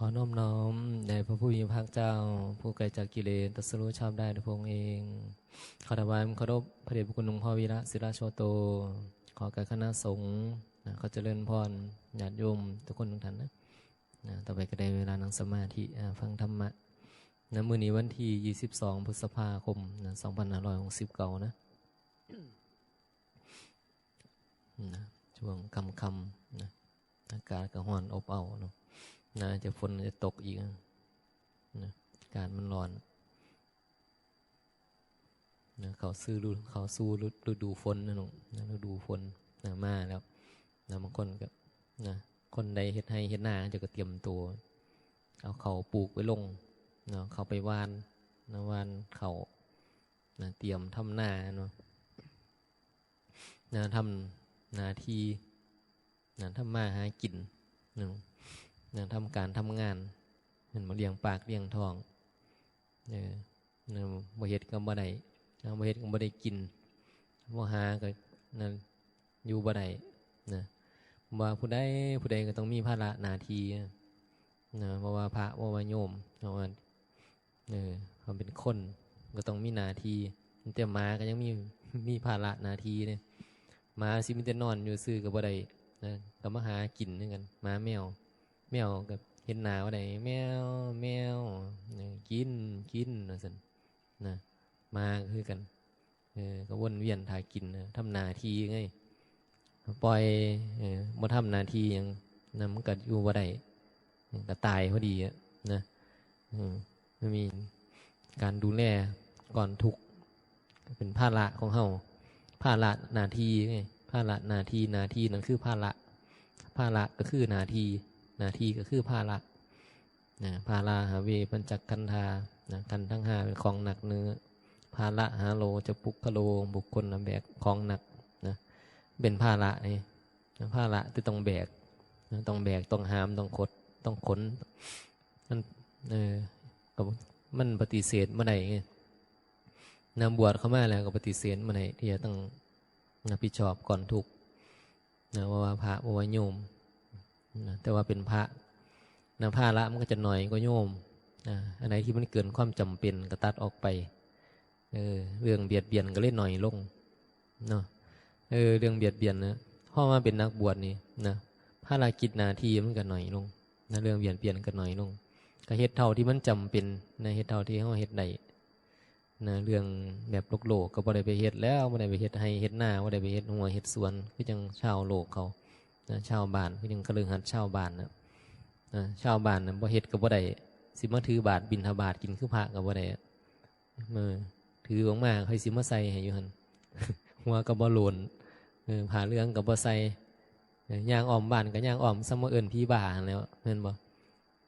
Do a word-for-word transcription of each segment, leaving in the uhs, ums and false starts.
ขอน้อมน้อมแด่พระผู้มีพระภาคเจ้า ผู้ไกลจากกิเลส ตรัสรู้ชอบได้ด้วยพระองค์เอง ขอถวายความเคารพพระเดชพระคุณหลวงพ่อวีระ ศิระโชโต ขอกับคณะสงฆ์นะ ขอเจริญพรญาติโยมทุกคนทุกท่านนะ นะ ต่อไปก็ได้เวลานั่งสมาธิ อ่า ฟังธรรมะนะ มื้อนี้วันที่ยี่สิบสอง พฤษภาคมนะ สองพันห้าร้อยหกสิบเก้านะ นะ ช่วงค่ำๆนะ อากาศก็ร้อนอบอ้าวเนาะ นะ จะฝนจะตกอีกนะ นะ อากาศมันร้อนนะ เข้าสู่ฤดู เข้าสู่ฤดู ฤดูฝนนะเนาะ นะ ฤดูฝนนะ มาแล้วนะ บางคนก็นะ คนใดเฮ็ดไร่เฮ็ดนา เจ้าก็เตรียมตัว เอาเข้าปลูกไปลงนะ เข้าไปหว่านนะ หว่านเข้านะ เตรียมทำนาเนาะ นะ ทำนาทีนะ ทำมาหากินเนาะ นะ ทำการทำงาน มันมาเลี้ยงปากเลี้ยงท้อง เออ นะ บ่เฮ็ดก็บ่ได้นะ บ่เฮ็ดก็บ่ได้กิน บ่หาก็นะ อยู่บ่ได้นะ ว่าผู้ใดผู้ใดก็ต้องมีภาระหน้าที่นะ เพราะว่าพระ เพราะว่าโยม เพราะว่า เออ เขาเป็นคนก็ต้องมีหน้าที่ แต่หมาก็ยังมี มีภาระหน้าที่เนี่ย หมาสิมีแต่นอนอยู่ซื่อก็บ่ได้นะ ก็มาหากินคือกัน หมาแมว แมวก็เห็นหน้าบ่ได้ แมว แมว เออ กิน กิน ว่าซั่นนะ หมาก็คือกัน เออ ก็วนเวียนถ่ากินนะ ทำหน้าที่ไง ปล่อย เออ บ่ทำหน้าที่หยังนะ มันก็อยู่บ่ได้ ก็ตายพอดีอะนะ เออ มันมีการดูแลก่อนทุกข์ เป็นภาระของเฮา ภาระหน้าที่ไง ภาระหน้าที่ หน้าที่นั่นคือภาระ ภาระก็คือหน้าที่ หน้าที่ก็คือภาระนะ ภาราหาเว ปัญจขันธานะ ขันธ์ทั้งห้าเป็นของหนักเนื้อ ภาระหาโล จะปุคคโล บุคคลนะแบกของหนักนะ เป็นภาระนี่นะ ภาระที่ต้องแบกนะ ต้องแบก ต้องหาม ต้องขด ต้องขน มัน เออ ก็มันปฏิเสธบ่ได้ไง นะ บวชเข้ามาแล้วก็ปฏิเสธบ่ได้ที่จะต้องรับผิดชอบก่อนทุกข์นะ ว่าว่าพระ ว่าว่าโยมนะ แต่ว่าเป็นพระนะ ภาระมันก็จะน้อยกว่าโยมนะ อันไหนที่มันเกินความจำเป็นก็ตัดออกไป เออ เรื่องเบียดเบียนก็เลยน้อยลงเนาะ เออ เรื่องเบียดเบียนนะพอมาเป็นนักบวชนี่นะ ภารกิจหน้าที่มันก็น้อยลงนะ เรื่องเบียดเบียนก็น้อยลง ก็เฮ็ดเท่าที่มันจำเป็นนะ เฮ็ดเท่าที่เฮาเฮ็ดได้นะ เรื่องแบบโลกๆ ก็บ่ได้ไปเฮ็ดแล้ว บ่ได้ไปเฮ็ดไร่เฮ็ดนา บ่ได้ไปเฮ็ดฮั้วเฮ็ดสวน คือจั่งชาวโลกเขานะ ชาวบ้าน คือจั่งคฤหัสถ์ชาวบ้านนะ นะ ชาวบ้านน่ะบ่เฮ็ดก็บ่ได้ สิมาถือบาตรบิณฑบาตกินคือพระก็บ่ได้ เออ ถือออกมาค่อยสิมาใส่ให้อยู่หั่น ฮั้วก็บ่โลน เออ ผ้าเหลืองก็บ่ใส่ เออ ย่างอ้อมบ้านก็ย่างอ้อม ส่ำมาเอิ้นผีบ้าหั่นแหล้ว แม่นบ่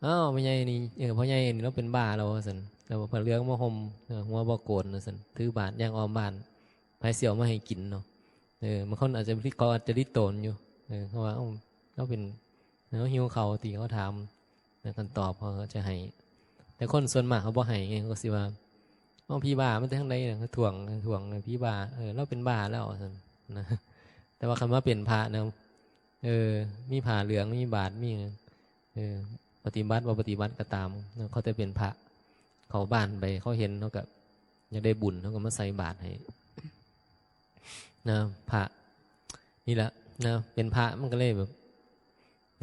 อ้าว พ่อใหญ่นี่ เออ พ่อใหญ่นี่ลาวเป็นบ้าแล้วว่าซั่น แล้วเอาผ้าเหลืองมาห่ม เออ หัวบ่โกนว่าซั่น ถือบาตรย่างอ้อมบ้าน ไผสิเอามาให้กินเนาะ เออ บางคนอาจจะ เขาอาจจะริโตนอยู่ เออ เขาว่า เอ้า ลาวเป็น ลาวหิวข้าวติ เขาถาม แล้วคำตอบเขาก็จะให้ แต่คนส่วนมากเขาบ่ให้ไง เขาก็สิว่า เอ้า ผีบ้ามาแต่ทางใดน่ะ ถ่วง ถ่วง ผีบ้า เออ ลาวเป็นบ้าแล้วว่าซั่นนะ แต่ว่าคันมาเป็นพระนะ เออ มีผ้าเหลือง มีบาตร มี เออ ปฏิบัติบ่ปฏิบัติก็ตามนะ เขาแต่เป็นพระ เข้าบ้านไป เขาเห็นเขาก็อยากได้บุญ เขาก็มาใส่บาตรให้ นะ พระ นี่แหละนะ เป็นพระมันก็เลยแบบ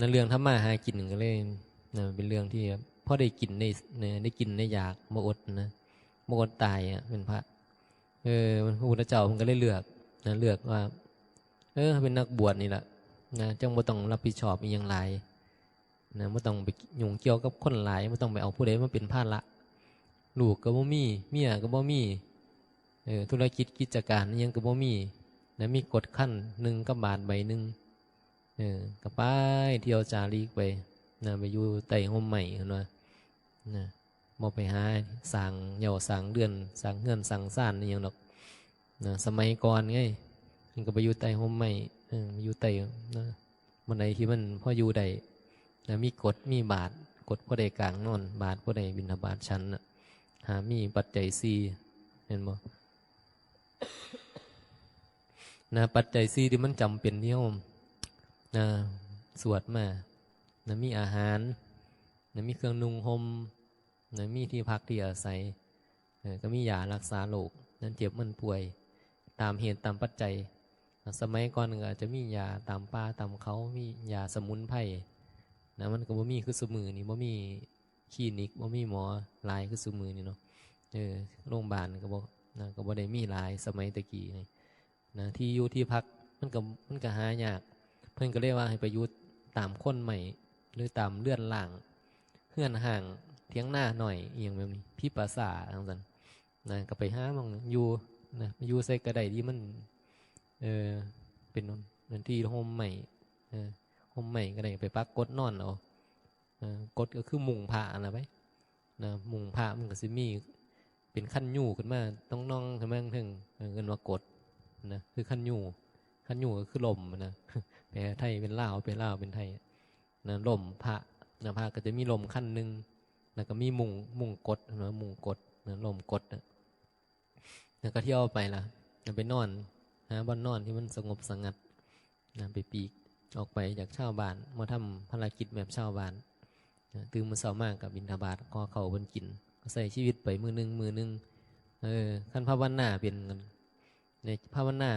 นะ เรื่องทำมาหากินก็เลยนะ เป็นเรื่องที่พอได้กินได้ นะ ได้กินได้อยาก บ่อดนะ บ่อดตายอะ เป็นพระ เออ พระพุทธเจ้าเพิ่นก็เลยเลือกนะ เลือกว่า เออ เป็นนักบวชนี่แหละนะ จั่งบ่ต้องรับผิดชอบอิหยังหลายนะ บ่ต้องไปยุ่งเกี่ยวกับคนหลาย บ่ต้องไปเอาผู้ใดมาเป็นภาระ ลูกก็บ่มี เมียก็บ่มี เออ ธุรกิจกิจการอิหยังก็บ่มีนะ มีกดคันหนึ่งกับบาตรใบหนึ่ง เออ ก็ไปเที่ยวจาริกไปนะ ไปอยู่ใต้ร่มไม้ เพิ่นว่านะ บ่ไปหาสร้างเหย้าสร้างเรือน สร้างเฮือนสร้างซานอิหยังดอกนะ สมัยก่อนไง เพิ่นก็ไปอยู่ใต้ร่มไม้ เออ อยู่ใต้นะ บ่อนใดที่มันพออยู่ได้นะ มีกด มีบาตร กดพอได้กางนอน บาตรพอได้บิณฑบาตฉันน่ะ หามีปัจจัยสี่ เห็นบ่ นะ ปัจจัยสี่ที่มันจำเป็นที่เฮา นะ สวดมา นะ มีอาหาร นะมีเครื่องนุ่งห่มนะมีที่พักที่อาศัย เออก็มียารักษาโรคนั้นเจ็บมันป่วย ตามเหตุตามปัจจัย สมัยก่อนก็อาจจะมียาตามป่าตามเขา มียาสมุนไพรนะมันก็บ่มีคือซุมื้อนี้ บ่มีคลินิก บ่มีหมอหลายคือซุมื้อนี้เนาะ เออโรงพยาบาลก็บ่นะก็บ่ได้มีหลายสมัยตะกี้นี่นะที่อยู่ที่พักมันก็มันก็หายาก เพิ่นก็เลยว่าให้ไปอยู่ตามโคนไม้หรือตามเรือนร้าง เฮือนห้างเถียงนาน้อยอีหยังแบบนี้ ผีป่าช้าจั่งซั้นนะก็ไปหาหม่องอยู่นะอยู่ไสก็ได้ที่มัน เออเป็นพื้นที่ร่มไม้ เออร่มไม้ก็ได้ ไปปักกดนอนเอา เออกดก็คือมุ้งผ้านั่นล่ะไปนะมุ้งผ้ามันก็สิมีเป็นคันยูขึ้นมาน่องๆขึ้นมาเทิง เออเอิ้นว่ากดนะคือคันยู คันยูก็คือร่มนะ แปลไทยเป็นลาว แปลลาวเป็นไทยนะร่มผ้านะผ้าก็จะมีร่มคันหนึ่ง แล้วก็มีมุ้งมุ้งกดนะมุ้งกดนะร่มกดนะแล้วก็เที่ยวไปล่ะนะไปนอนหาบ่อนนอนที่มันสงบสงัดนะไปปีกออกไปจากชาวบ้าน มาทำภารกิจแบบชาวบ้านนะตื่นมื้อเช้ามาก็บิณฑบาต ขอข้าวเพิ่นกิน ก็ใช้ชีวิตไปมื้อหนึ่งมื้อหนึ่ง เออ คันภาวนาเป็น ในภาวนา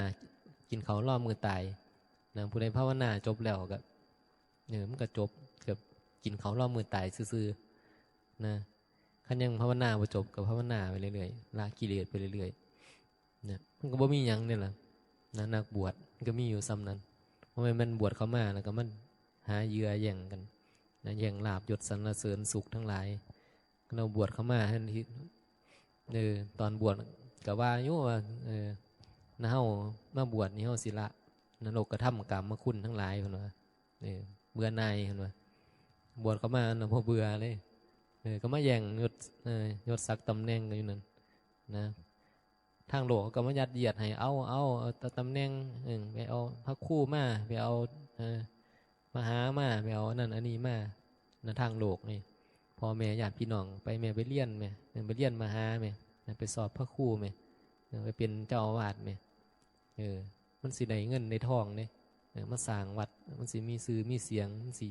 กินข้าวรอมื้อตายนะผู้ใดภาวนาจบแล้วก็ เออ มันก็จบ ก็กินข้าวรอมื้อตายซื่อๆนะ คันยังภาวนาบ่จบก็ภาวนาไปเรื่อยๆ ละกิเลสไปเรื่อยๆนะ มันก็บ่มีหยังนี่ล่ะนะ นักบวชมันก็มีอยู่ส่ำนั้น บ่แม่นมันบวชเข้ามาแล้วก็มันหาเหยื่อแย่งกันนะ แย่งลาภยศสรรเสริญสุขทั้งหลาย เราบวชเข้ามาหั่นที่ เออ ตอนบวชก็ว่าอยู่ว่า เออ นะเฮามาบวชนี่เฮาสิละนรกกระทำกามคุณทั้งหลายเพิ่นว่า เออ เบื่อหน่ายเพิ่นว่า บวชเข้ามาเนาะบ่เบื่อเลย เออ ก็มาแย่งยศ เออ ยศศักดิ์ตำแหน่งกันอยู่นั่นนะ ทางโลกเขาก็มายัดเยียดให้ เอา เอา เอาแต่ตำแหน่ง เออ ไปเอาพระครูมา ไปเอา เออ มหามา ไปเอาอันนั้นอันนี้มา นะ ทางโลกนี่ พ่อแม่ญาติพี่น้อง ไปแม่ไปเรียนแม่ เออ ไปเรียนมหาแม่ นะ ไปสอบพระครูแม่ เออ ไปเป็นเจ้าอาวาสแม่ เออ มันสิได้เงินได้ทองเด้ เออ มาสร้างวัด มันสิมีชื่อมีเสียง มันสิ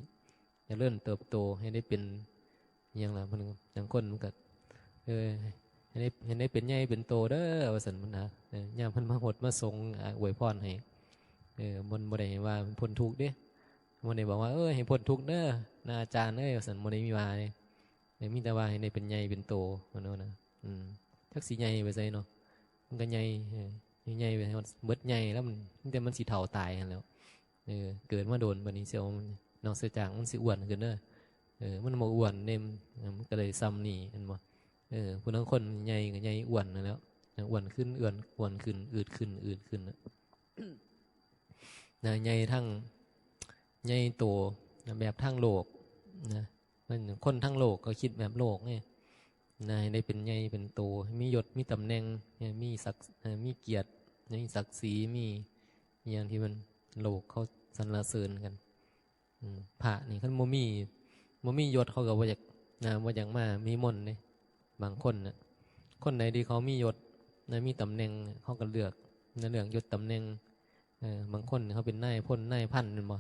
เจริญเติบโตให้ได้เป็น อิหยังล่ะ มัน บางคนมันก็ เออ ให้ได้ ให้ได้เป็นใหญ่เป็นโตเด้อ ว่าซั่นมันนะ เออ ยามเพิ่นมาฮดมาสงฆ์ อ่า อวยพรให้ เออ เพิ่นบ่ได้ให้ว่าพ้นทุกข์เด้ บ่ได้บอกว่า เออ ให้พ้นทุกข์เด้อ นะอาจารย์เอ้ย ว่าซั่น บ่ได้มีว่าเด้ เออ มีแต่ว่าให้ได้เป็นใหญ่เป็นโต ว่าแนวนั้น อืม จักสิใหญ่ไปไสเนาะ มันก็ใหญ่ เออ ใหญ่ไปฮอดเบิดใหญ่แล้วมัน มีแต่มันสิเฒ่าตายหั้นแหล้ว เออ เกิดมาโดนบัดนี้สิเอามัน นอกเสียจากมันสิอ้วนขึ้นเด้อ เออ มันบ่อ้วนเด้ มัน เออ มันก็เลยส่ำนี้ เห็นบ่ เออ ผู้ลางคนใหญ่ก็ใหญ่อ้วนนั่นแหล้ว อ้วนขึ้น อ้วน อ้วนขึ้น อืดขึ้น อืดขึ้นน่ะ นะ ใหญ่ทั้ง ใหญ่โต นะ แบบทางโลก นะ มัน คนทางโลกก็คิดแบบโลกไง นะ ให้ได้เป็นใหญ่เป็นโต ให้มียศ มีตำแหน่ง ให้มีศักดิ์ เอ่อ มีเกียรติ มีศักดิ์ศรี มีอิหยังที่มันโลกเขาสรรเสริญกัน อืม พระนี่คันบ่มี บ่มียศเขาก็บ่อยาก นะ บ่อยากมา มีมนต์เด้ บางคนน่ะ คนไหนที่เขามียศ นะ มีตำแหน่ง เขาก็เลือก นะ เลือกยศตำแหน่ง เออ บางคนเขาเป็นนายพล นายพัน แม่นบ่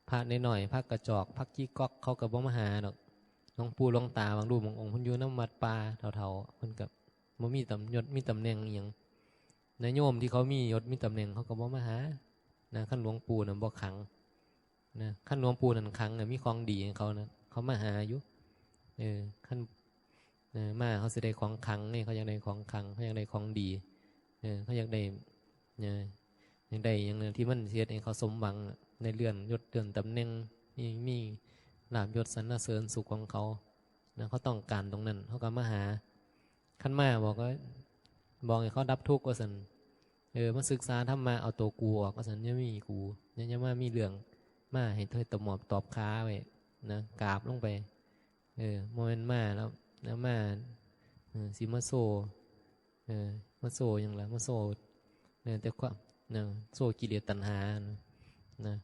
พระน้อยๆ พระกระจอก พระขี้ก๊อก เขาก็บ่มาหาดอก หลวงปู่หลวงตา บางรูปบางองค์ เพิ่นอยู่นำวัดป่าเฒ่าๆ เพิ่นก็บ่มีตำ ยศ มีตำแหน่งอิหยัง นะ โยมที่เขามียศ มีตำแหน่ง เขาก็บ่มาหา นะ คันหลวงปู่น่ะบ่ขัง นะ คันหลวงปู่นั่นขังน่ะ มีของดีให้เขานะ เขามาหาอยู่ เออ คัน เออ มาเขาสิได้ของขังนี่ เขาอยากได้ของขัง เขาอยากได้ของดี เออ เขาอยากได้ เออ อยากได้หยังที่มันสิเฮ็ดให้เขาสมหวังน่ะ ในเลื่อนยศเลื่อนตำแหน่ง มี มีลาภยศสรรเสริญสุขของเขา นะ เขาต้องการตรงนั้น เขาก็มาหา คันมาบอกว่า บอกให้เขาดับทุกข์ว่าซั่น เออ มาศึกษาธรรมะ เอาตัวกูออกว่าซั่น อย่ามีกู อย่า อย่ามามีเรื่อง มาให้เธอตะหมอบตอบขาไว้นะ กราบลงไป เออ บ่แม่นมาแล้ว แล้วมา เออ สิมาโซ่ เออ มาโซ่หยังล่ะ มาโซ่ เออ แต่ความ นะ โซ่กิเลสตัณหานะ นะ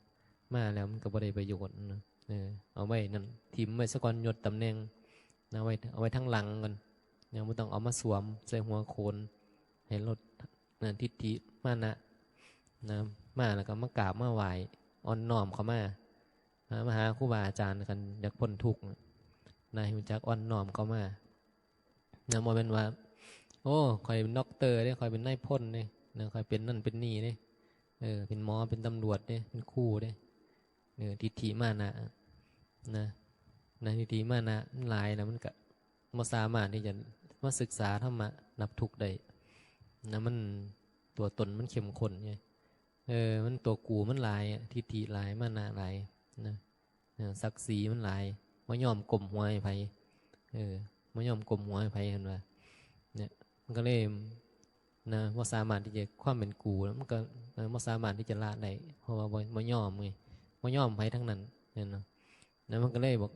มาแล้วมันก็บ่ได้ประโยชน์นะ เออ เอาไว้นั่น ถิ่มไว้ซะก่อน ยศตำแหน่งนะ ไว้ เอาไว้ทางหลังก่อนนะ บ่ต้องเอามาสวมใส่หัวโขน ให้ลดนะ ทิฏฐิมานะ นะ มาแล้วก็มากราบมาไหว้ อ่อนน้อมเข้ามา นะ มาหาครูบาอาจารย์ คันอยากพ้นทุกข์นะ นะ รู้จักอ่อนน้อมเข้ามา นะ บ่แม่นว่า โอ้ ข้อยเป็นด็อกเตอร์เด้ ข้อยเป็นนายพลเด้ นะ ข้อยเป็นนั่นเป็นนี่เด้ เออ เป็นหมอ เป็นตำรวจเด้ เป็นครูเด้ เออ ทิฏฐิมานะ นะ นะ ทิฏฐิมานะมันหลายแล้ว มันก็บ่สามารถที่จะมาศึกษาธรรมะดับทุกข์ได้ นะ มัน ตัวตนมันเข้มข้นไง เออ มันตัวกูมันหลายอะ ทิฏฐิหลาย มานะหลาย นะ เออ ศักดิ์ศรีมันหลาย บ่ยอมก้มหัวให้ไผ เออ บ่ยอมก้มหัวให้ไผ เห็นว่า เนี่ย มันก็เลย นะ บ่สามารถที่จะ ความเป็นกูแล้ว มันก็ เออ บ่สามารถที่จะละได้ เพราะว่าบ่ บ่ยอมไง บ่ยอมไผทั้งนั้น เห็นเนาะ แล้วมันก็เลยบอก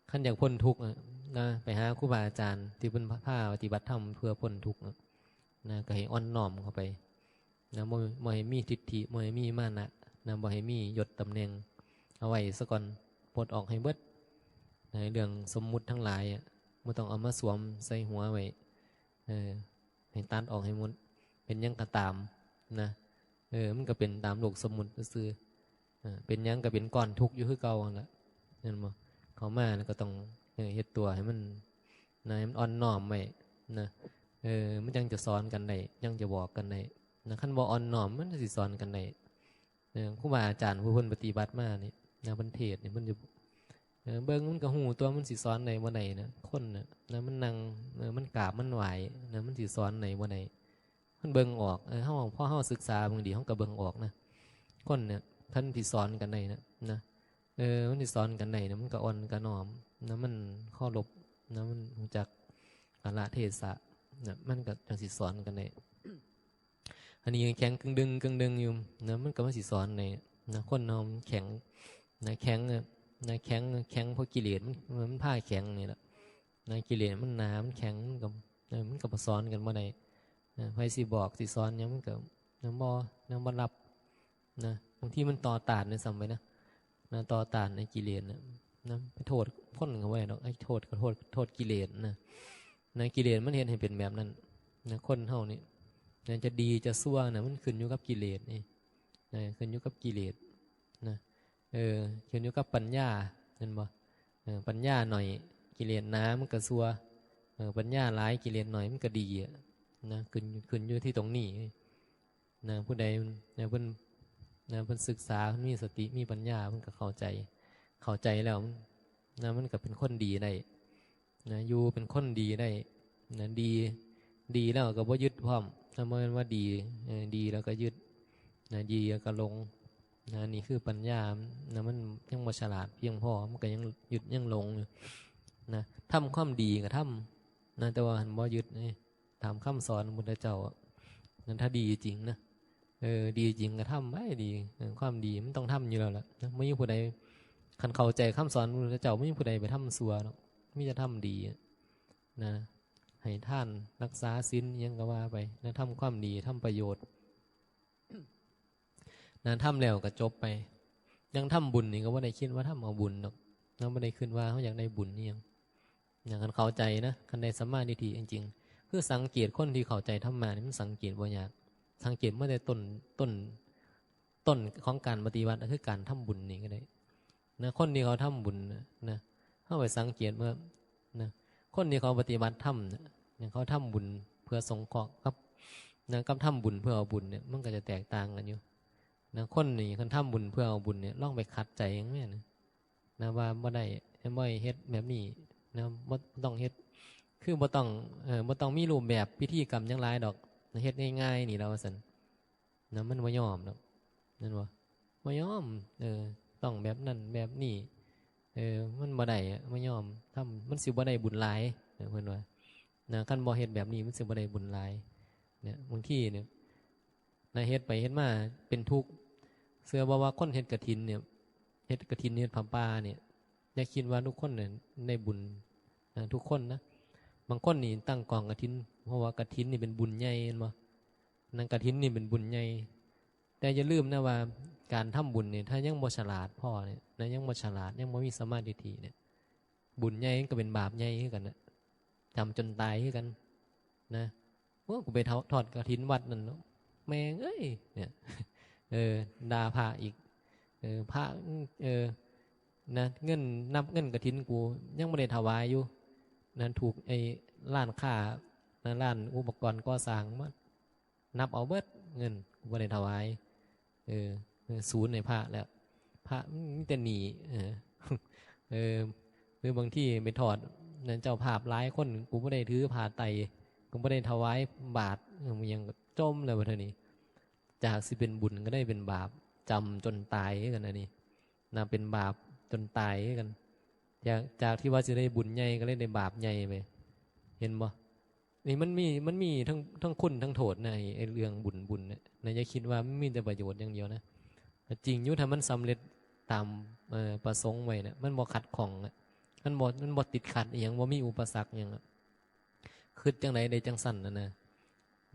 คันอยากพ้นทุกข์อะ นะ ไปหาครูบาอาจารย์ที่เพิ่นพาปฏิบัติธรรมเพื่อพ้นทุกข์อะ นะ ก็ให้อ่อนน้อมเข้าไป นะ บ่ บ่ให้มีทิฏฐิ บ่ให้มีมานะ นะ บ่ให้มียศตำแหน่ง เอาไว้ซะก่อน ปลดออกให้เบิด นะ เรื่องสมมุติทั้งหลายอะ บ่ต้องเอามาสวมใส่หัวไว้ เออ ให้ตัดออกให้หมด เป็นหยังก็ตาม นะ เออ มันก็เป็นตามโลกสมมุติซื่อๆ เออ เป็นหยังก็เป็นก้อนทุกข์อยู่คือเก่าหั่นล่ะ เห็นบ่ เข้ามาแล้วก็ต้อง เออ เฮ็ดตัวให้มัน นะ ให้มันอ่อนน้อมไว้ นะ เออ มันจังจะสอนกันได้ จังจะบอกกันได้ นะ คันบ่อ่อนน้อม มันสิสอนกันได้ เออ ครูบาอาจารย์ผู้เพิ่นปฏิบัติมานี่ นะ เพิ่นเทศน์นี่ เพิ่นจะ เออ เบิ่งมันก็ฮู้ตัว มันสิสอนได้บ่ได้นะ คนน่ะ นะ มันนั่ง เออ มันกราบ มันไหว้ นะ มันสิสอนได้บ่ได้ มันเบิ่งออก เออ เฮา พอเฮาศึกษาเบิ่งดี เฮาก็เบิ่งออกนะ คนเนี่ย คันสิสอนกันได้นะ นะ เออ มันสิสอนกันได้นะ มันก็อ่อนก็น้อมนะ มันเคารพนะ มันรู้จักกาลเทศะนะ มันก็จังสิสอนกันได้ อันนี้ยังแข็งกึ่งดึงกึ่งดึงอยู่นะ มันก็มาสิสอนใน นะ คนเฮามันแข็ง นะ แข็งอะ นะ แข็ง แข็งเพราะกิเลส มัน มันพาแข็งนี่แหละ นะ กิเลสมันหนา มันแข็ง มันก็ เออ มันก็บ่สอนกันบ่ได้ นะ ไผสิบอกสิสอนหยัง มันก็ นะ บ่ นะ บ่รับ นะ บางทีมันต่อต้านด้วยซ้ำไปนะ นะ ต่อต้านในกิเลสนะ นะ ไปโทษคนก็บ่ได้ดอก ไอ้โทษก็โทษ โทษกิเลสนะ นะ กิเลสมันเฮ็ดให้เป็นแบบนั้น นะ คนเฮานี่ นะ จะดีจะชั่วนะ มันขึ้นอยู่กับกิเลสนี่ นะ ขึ้นอยู่กับกิเลสนะ เออ ขึ้นอยู่กับปัญญา เห็นบ่ เออ ปัญญาหน่อย กิเลสหนา มันก็ชั่ว เออ ปัญญาหลาย กิเลสหน่อย มันก็ดีอะ นะ ขึ้น ขึ้นอยู่ที่ตรงนี้ นะ ผู้ใด นะ เพิ่น นะ เพิ่นศึกษา มีสติ มีปัญญา เพิ่นก็เข้าใจ เข้าใจแล้ว นะ มันก็เป็นคนดีได้ นะ อยู่เป็นคนดีได้ นะ ดี ดีแล้วก็บ่ยึดพร้อม ถ้าบ่แม่นว่าดี เออ ดีแล้วก็ยึด นะ ดีแล้วก็หลง นะ นี่คือปัญญา นะ มันยังบ่ฉลาดเพียงพอ มันก็ยังยึดยังหลงอยู่ นะ ทำความดีก็ทำ นะ แต่ว่าหั้นบ่ยึดนี่ ตามคำสอนพระพุทธเจ้าอะ นั้นถ้าดีจริงนะ เออ ดีจริงก็ทำไว้ดี เออ ความดีมันต้องทำอยู่แล้วล่ะ นะ บ่มีผู้ใด คันเข้าใจคำสอนพระพุทธเจ้า บ่มีผู้ใดไปทำชั่วเนาะ มีแต่ทำดีอะ นะ ให้ทาน รักษาศีล อิหยังก็ว่าไป นะ ทำความดี ทำประโยชน์ นะ ทำแล้วก็จบไป ยังทำบุญนี่ก็บ่ได้คิดว่าทำเอาบุญดอก นะ บ่ได้คิดว่าเฮาอยากได้บุญอิหยัง นะ คันเข้าใจนะ คันได้สัมมาทิฏฐิจริงๆ คือสังเกตคนที่เข้าใจธรรมะนี่มันสังเกตบ่ยาก สังเกตมาแต่ต้น ต้น ต้นของการปฏิบัติ ก็คือการทำบุญนี่ก็ได้ นะ คนที่เขาทำบุญนะ นะ เฮาไปสังเกตว่า นะ คนที่เขาปฏิบัติธรรมนะ เนี่ย เขาทำบุญเพื่อสงเคราะห์กับ นะ กับทำบุญเพื่อเอาบุญเนี่ย มันก็จะแตกต่างกันอยู่ นะ คนนี่คันทำบุญเพื่อเอาบุญเนี่ย ลองไปขัดใจจั่งแม่นะ นะ ว่าบ่ได้ บ่ให้เฮ็ดแบบนี้ นะ บ่ บ่ต้องเฮ็ด คือบ่ต้อง เอ่อ บ่ต้องมีรูปแบบพิธีกรรมหยังหลายดอก นะ เฮ็ดง่ายๆ นี่ล่ะ ว่าซั่น นะ มันบ่ยอมดอก แม่นบ่ บ่ยอม เออ ต้องแบบนั้นแบบนี้ เออ มันบ่ได้อะ บ่ยอมทำ มันสิบ่ได้บุญหลาย เออ เพิ่นว่า นะ คันบ่เฮ็ดแบบนี้ มันสิบ่ได้บุญหลาย เนี่ย บางทีเนี่ย นะ เฮ็ดไปเฮ็ดมาเป็นทุกข์ เชื่อบ่ว่าคนเฮ็ดกฐินเนี่ย เฮ็ดกฐิน เฮ็ดผ้าป่าเนี่ย อย่าคิดว่าทุกคนเนี่ยได้บุญ นะ ทุกคนนะ บางคนนี่ตั้งกองกฐิน เพราะว่ากฐินนี่เป็นบุญใหญ่ แม่นบ่ นั่นกฐินนี่เป็นบุญใหญ่ แต่อย่าลืมนะว่าการทำบุญเนี่ย ถ้ายังบ่ฉลาดพอเนี่ยนะ ยังบ่ฉลาด ยังบ่มีสัมมาทิฏฐิเนี่ย บุญใหญ่ก็เป็นบาปใหญ่คือกันนะ ทำจนตายคือกัน นะ โอ้ กูไปทอดกฐินวัดนั่นเนาะ แม่งเอ้ย เนี่ย เออ ด่าพระอีก เออ พระ เออ นะ เงิน นับเงินกฐินกูยังบ่ได้ถวายอยู่ นะ ถูกไอ้ร้านค้า นะ ร้านอุปกรณ์ก่อสร้างมานับเอาเบิด เงินกูบ่ได้ถวาย เออ เออ ศูนย์ให้พระแล้ว พระมีแต่หนี้ เออ เออ หรือบางทีไปทอด นะ เจ้าภาพหลายคน กูบ่ได้ถือผ้าไตร กูบ่ได้ถวายบาตร เออ มันยังจมแล้วบัดนี้ จากสิเป็นบุญก็ได้เป็นบาป จำจนตายคือกันอันนี้ นะ เป็นบาปจนตายคือกัน จาก จากที่ว่าสิได้บุญใหญ่ก็เลยได้บาปใหญ่ไป เห็นบ่ นี่มันมี มันมีทั้ง ทั้งคุณทั้งโทษนะ ไอ้ ไอ้เรื่องบุญ บุญเนี่ย นะ อย่าคิดว่ามันมีแต่ประโยชน์อย่างเดียวนะ จริงอยู่ ถ้ามันสำเร็จตาม เอ่อ ประสงค์ไว้นะ มันบ่ขัดข้องนะ มันบ่ มันบ่ติดขัดอิหยัง บ่มีอุปสรรคอิหยังอะ คิดจั่งใดได้จั่งซั่นนะนะ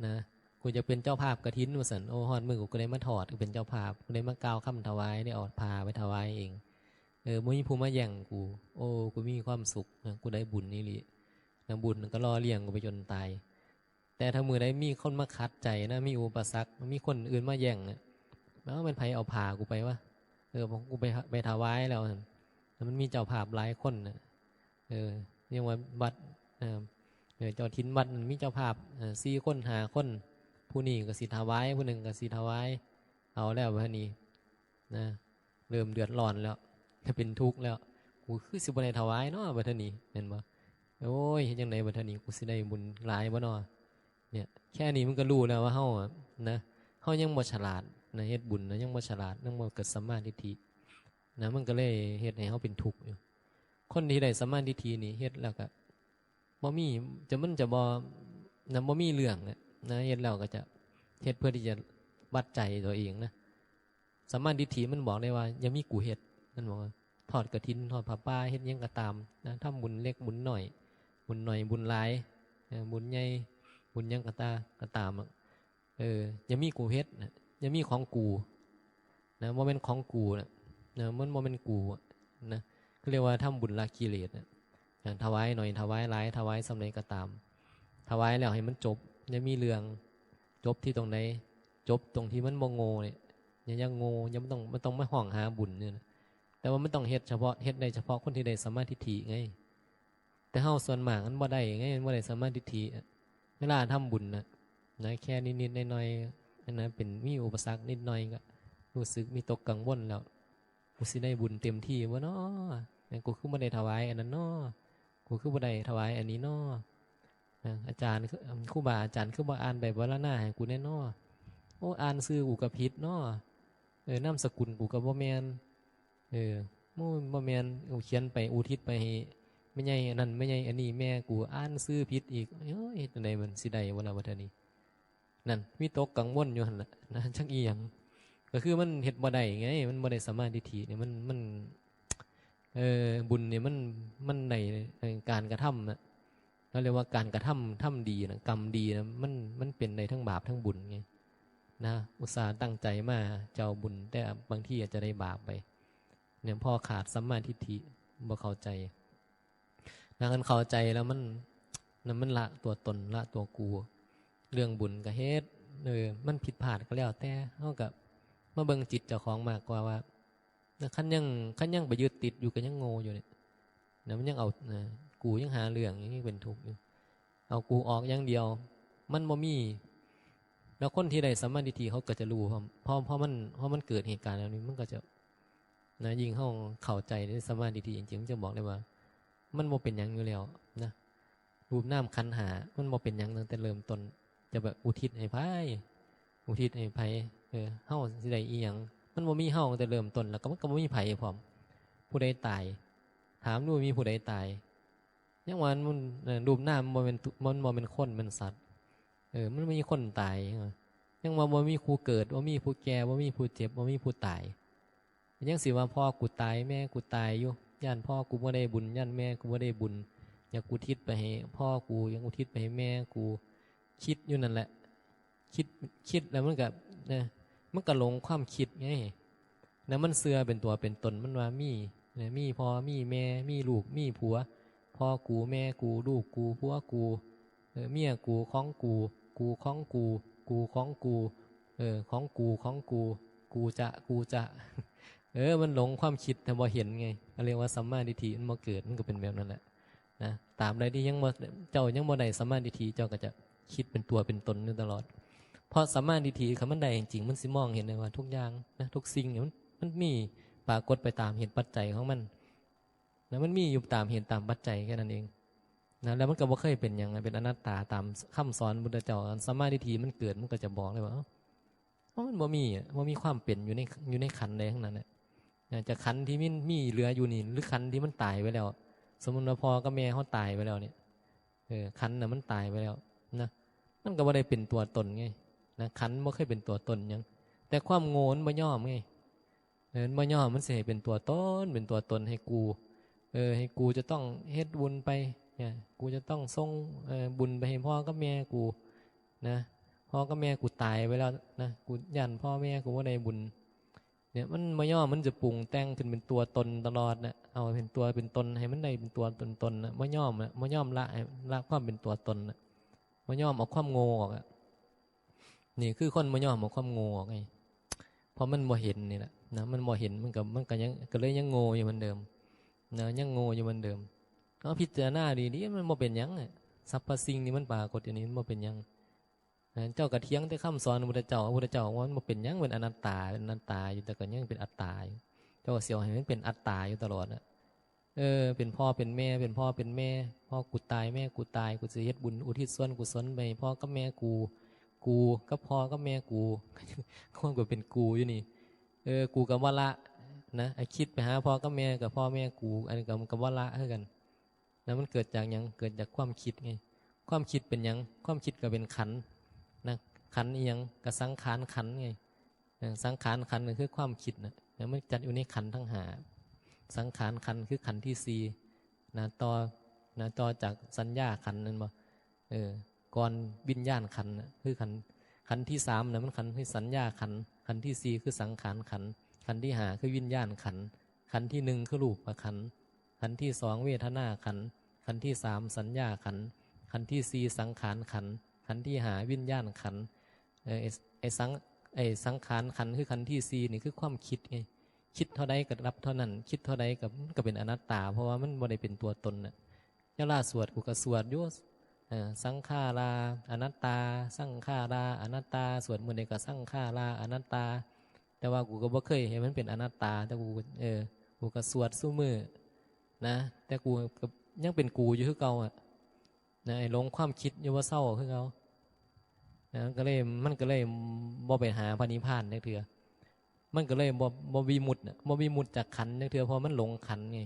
นะ กูจะเป็นเจ้าภาพกฐินว่าซั่น โอ้ ฮอดมื้อกูก็ได้มาทอด กูเป็นเจ้าภาพ กูได้มากล่าวคำถวาย ได้เอาผ้าไปถวายเอง เออ บ่มีผู้มาแย่งกู โอ้ กูมีความสุขนะ กูได้บุญอีหลี นะ บุญก็หล่อเลี้ยงกูไปจนตาย แต่ถ้ามื้อใดมีคนมาขัดใจนะ มีอุปสรรค มีคนอื่นมาแย่งนะ แล้วมันไผเอาผ้ากูไปวะ เออ ผมกูไป ไปถวายแล้วหั่น แล้วมันมีเจ้าภาพหลายคนนะ เออ เรียกว่าวัด เออ เออ เจ้าถิ่นวัดมันมีเจ้าภาพ เออ สี่คน ห้าคน ผู้นี้ก็สิถวาย ผู้หนึ่งก็สิถวาย เอาแล้วบัดนี้ นะ เริ่มเดือดร้อนแล้ว จะเป็นทุกข์แล้ว กูคือสิบ่ได้ถวายเนาะบัดนี้ แม่นบ่ โอ้ย เฮ็ดจั่งใดบัดนี้ กูสิได้บุญหลายบ่เนาะ เนี่ย แค่นี้มันก็รู้แล้วว่าเฮาอะ นะ เฮายังบ่ฉลาด นะ เฮ็ดบุญนะ ยังบ่ฉลาด ยังบ่เกิดสัมมาทิฏฐิ นะ มันก็เลยเฮ็ดให้เฮาเป็นทุกข์อยู่ คนที่ได้สัมมาทิฏฐินี่เฮ็ดแล้วก็บ่มี จะ มันจะบ่ นะ บ่มีเรื่องอะ นะ เฮ็ดแล้วก็จะเฮ็ดเพื่อที่จะวัดใจตัวเองนะ สัมมาทิฏฐิมันบอกได้ว่า อย่ามีกูเฮ็ด มันบอกว่า ทอดกฐิน ทอดผ้าป่า เฮ็ดหยังก็ตาม นะ ทำบุญเล็กบุญน้อย บุญน้อยบุญหลาย เออ บุญใหญ่ บุญหยังก็ตา ก็ตามอะ เออ อย่ามีกูเฮ็ดนะ อย่ามีของกู นะ บ่แม่นของกูนะ นะ มันบ่แม่นกูอะ นะ ก็เรียกว่าทำบุญละกิเลสนะ อย่างถวายหน่อย ถวายหลาย ถวายส่ำใดก็ตาม ถวายแล้วให้มันจบ อย่ามีเรื่อง จบที่ตรงใด จบตรงที่มันบ่โง่เนี่ย อย่า อย่าโง่ อย่า บ่ต้อง บ่ต้องมาฮ้องหาบุญเนี่ยนะ แต่ว่ามันต้องเฮ็ดเฉพาะ เฮ็ดได้เฉพาะคนที่ได้สัมมาทิฏฐิไง แต่เฮาส่วนมากมันบ่ได้ไง มันบ่ได้สัมมาทิฏฐิอะ เวลาทำบุญน่ะ นะ แค่นิดๆหน่อยๆ อันนั้นเป็น มีอุปสรรคนิดหน่อยก็รู้สึกวิตกกังวลแล้ว กูสิได้บุญเต็มที่บ่น้อ กูคือบ่ได้ถวายอันนั้นน้อ กูคือบ่ได้ถวายอันนี้น้อ นะ อาจารย์คือ ครูบาอาจารย์คือบ่อ่านใบปวารณาให้กูแน่น้อ โอ้ อ่านชื่อกูก็ผิดน้อ เออ นามสกุลกูก็บ่แม่น เออ โอ้ย บ่แม่น กูเขียนไปอุทิศไปให้แม่ใหญ่อันนั้น แม่ใหญ่อันนี้ แม่กูอ่านชื่อผิดอีก เอ้ย เฮ็ดจั่งใดมันสิได้บ่ล่ะบัดนี้ นั่น วิตกกังวลอยู่หั่นล่ะ นะ จักอีหยัง ก็คือมันเฮ็ดบ่ได้ไง มันบ่ได้สัมมาทิฏฐิเนี่ย มัน มัน เออ บุญเนี่ยมัน มันได้ เอ่อ การกระทำน่ะ เราเรียกว่าการกระทำ ทำดีน่ะ กรรมดีน่ะ มัน มันเป็นได้ทั้งบาปทั้งบุญไง นะ อุตส่าห์ตั้งใจมาจะเอาบุญ แต่บางทีอาจจะได้บาปไป เนี่ย พอขาดสัมมาทิฏฐิ บ่เข้าใจ นะ คันเข้าใจแล้วมัน นั่นมันละตัวตน ละตัวกู เรื่องบุญก็เฮ็ด เออ มันผิดพลาดก็แล้วแต่ เฮาก็มาเบิ่งจิตเจ้าของมากกว่าว่า นะ คันยัง คันยังไปยึดติดอยู่ก็ยังโง่อยู่เนี่ย นะ มันยังเอา นะ กูยังหาเรื่อง ยังเป็นทุกข์อยู่ เอากูออกอย่างเดียว มันบ่มี แล้วคนที่ได้สัมมาทิฏฐิเขาก็จะรู้ พอ พอ พอมัน พอมันเกิดเหตุการณ์แล้วนี่ มันก็จะ นะ ยิ่งเฮาเข้าใจในสัมมาทิฏฐิจริงๆ มันจะบอกได้ว่า มันบ่เป็นหยังอยู่แล้วนะ รูปนามขันธ์ห้า มันบ่เป็นหยังตั้งแต่เริ่มต้น จะแบบอุทิศให้ไผ อุทิศให้ไผ เออ เฮาสิได้อีหยัง มันบ่มีเฮาตั้งแต่เริ่มต้น แล้วก็มันก็บ่มีไผพร้อม ผู้ใดตาย ถามดูมีผู้ใดตาย ยังว่ามัน เอ่อ รูปนามมันบ่แม่นตุ มันบ่แม่นคนแม่นสัตว์ เออ มันบ่มีคนตาย ยังว่าบ่มีผู้เกิด บ่มีผู้แก่ บ่มีผู้เจ็บ บ่มีผู้ตาย ยังสิว่าพ่อกูตาย แม่กูตายอยู่ ย้านพ่อกูบ่ได้บุญ ย้านแม่กูบ่ได้บุญ อยากอุทิศไปให้พ่อกู อยากอุทิศไปให้แม่กู คิดอยู่นั่นแหละ คิด คิดแล้วมันก็ นะ มันก็หลงความคิดไง นะ มันเชื่อเป็นตัวเป็นตน มันว่ามี นะ มีพ่อ มีแม่ มีลูก มีผัว พ่อกู แม่กู ลูกกู ผัวกู เออ เมียกู ของกู กู ของกู กู ของกู เออ ของกู ของกู กูจะ กูจะ เออ มันหลงความคิดแต่บ่เห็นไง ก็เรียกว่าสัมมาทิฏฐิมันบ่เกิด มันก็เป็นแบบนั้นแหละนะ ตราบใดที่ยังบ่ เจ้ายังบ่ได้สัมมาทิฏฐิ เจ้าก็จะคิดเป็นตัวเป็นตนอยู่ตลอด เพราะสัมมาทิฏฐิคันมันได้จริงๆ มันสิมองเห็นเลยว่าทุกอย่างนะ ทุกสิ่งเนี่ยมัน มันมีปรากฏไปตามเหตุปัจจัยของมันนะ มันมีอยู่ตามเหตุตามปัจจัยแค่นั้นเองนะ แล้วมันก็บ่เคยเป็นหยังนะ เป็นอนัตตาตามคำสอนพุทธเจ้า อันสัมมาทิฏฐิมันเกิด มันก็จะบอกเลยว่า เอ้า เพราะมันบ่มีอะ บ่มีความเป็นอยู่ใน อยู่ในขันธ์ใดทั้งนั้นน่ะ นะ จากขันธ์ที่มันมีเหลืออยู่นี่ หรือขันธ์ที่มันตายไปแล้ว สมมุติว่าพ่อกับแม่เฮาตายไปแล้วเนี่ย เออ ขันธ์น่ะมันตายไปแล้วนะ มันก็บ่ได้เป็นตัวตนไง นะ ขันธ์บ่เคยเป็นตัวตนหยัง แต่ความโง่มันบ่ยอมไง เออ มันบ่ยอม มันสิให้เป็นตัวตน เป็นตัวตนให้กู เออ ให้กูจะต้องเฮ็ดบุญไป เนี่ย กูจะต้องส่ง เอ่อ บุญไปให้พ่อกับแม่กู นะ พ่อกับแม่กูตายไปแล้วนะ กูย้านพ่อแม่กูบ่ได้บุญ เนี่ย มันบ่ยอม มันจะปรุงแต่งขึ้นเป็นตัวตนตลอดนะ เอาเป็นตัวเป็นตน ให้มันได้เป็นตัวเป็นตนนะ บ่ยอมนะ บ่ยอมละ ให้ละความเป็นตัวตนนะ บ่ยอมเอาความโง่ออกอะ นี่คือคนบ่ยอมเอาความโง่ออกไง เพราะมันบ่เห็นนี่แหละนะ มันบ่เห็น มันก็ มันก็ยัง ก็เลยยังโง่อยู่เหมือนเดิมนะ ยังโง่อยู่เหมือนเดิม เอาพิจารณาดีๆ มันบ่เป็นหยังอะ สรรพสิ่งที่มันปรากฏอยู่นี่มันบ่เป็นหยังนะ เจ้าก็เถียงแต่คำสอนพระพุทธเจ้า พระพุทธเจ้าว่ามันบ่เป็นหยัง เป็นอนัตตา เป็นอนัตตาอยู่ แต่ก็ยังเป็นอัตตาอยู่ เจ้าก็สิเอาให้มันเป็นอัตตาอยู่ตลอดนะ เออ เป็นพ่อเป็นแม่ เป็นพ่อเป็นแม่ พ่อกูตาย แม่กูตาย กูสิเฮ็ดบุญอุทิศส่วนกุศลไปให้พ่อกับแม่กู กูกับพ่อกับแม่กู ก็เป็นกูอยู่นี่ เออ กูก็บ่ละนะ ไอ้คิดไปหาพ่อกับแม่กับพ่อแม่กู อันนี้ก็ ก็บ่ละคือกัน แล้วมันเกิดจากหยัง เกิดจากความคิดไง ความคิดเป็นหยัง ความคิดก็เป็นขันธ์นะ ขันธ์อีหยัง ก็สังขารขันธ์ไง เออ สังขารขันธ์ก็คือความคิดน่ะ แล้วมันจัดอยู่ในขันธ์ทั้งห้า สังขารขันธ์คือขันธ์ที่สี่นะ ต่อ นะ ต่อจากสัญญาขันธ์นั่นบ่ เออ ก่อนวิญญาณขันธ์น่ะ คือขันธ์ ขันธ์ที่สามน่ะ มันขันธ์คือสัญญาขันธ์ ขันธ์ที่สี่คือสังขารขันธ์ ขันธ์ที่ห้าคือวิญญาณขันธ์ ขันธ์ที่หนึ่งคือรูปขันธ์ ขันธ์ที่สองเวทนาขันธ์ ขันธ์ที่สามสัญญาขันธ์ ขันธ์ที่สี่สังขารขันธ์ ขันธ์ที่ห้าวิญญาณขันธ์ เออ ไอ้ ไอ้สัง ไอ้สังขารขันธ์คือขันธ์ที่สี่นี่คือความคิดไง คิดเท่าใดก็รับเท่านั้น คิดเท่าใดก็ มันก็เป็นอนัตตา เพราะว่ามันบ่ได้เป็นตัวตนน่ะ เวลาสวดกูก็สวดอยู่ เออ สังขาราอนัตตา สังขาราอนัตตา สวดมื้อใดก็สังขาราอนัตตา แต่ว่ากูก็บ่เคยเห็นมันเป็นอนัตตา แต่กู เออ กูก็สวดซุมื้อนะ แต่กูก็ยังเป็นกูอยู่คือเก่าอะ นะ ไอ้หลงความคิดอยู่บ่เซาคือเก่า นะ มันก็เลย มันก็เลยบ่ไปหาพระนิพพานจักเทื่อ มันก็เลยบ่ บ่วิมุตติน่ะ บ่วิมุตติจากขันธ์จักเทื่อ เพราะมันหลงขันธ์ไง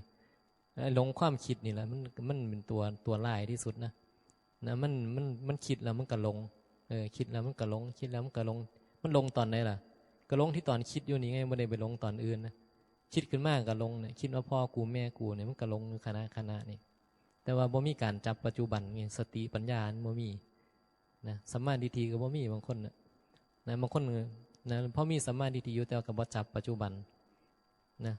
ไอ้หลงความคิดนี่แหละ มัน มันเป็นตัว ตัวร้ายที่สุดนะ นะ มัน มัน มันคิดแล้วมันก็หลง เออ คิดแล้วมันก็หลง คิดแล้วมันก็หลง มันหลงตอนไหนล่ะ ก็หลงที่ตอนคิดอยู่นี่ไง บ่ได้ไปหลงตอนอื่นนะ คิดขึ้นมาก็หลงเนี่ย คิดว่าพ่อกูแม่กูเนี่ย มันก็หลงอยู่ขณะ ขณะนี่ แต่ว่าบ่มีการจับปัจจุบันไง สติปัญญามันบ่มีนะ สัมมาทิฏฐิก็บ่มีบางคนน่ะ นะ บางคนน่ะ พอมีสัมมาทิฏฐิอยู่ แต่ว่าก็บ่จับปัจจุบันนะ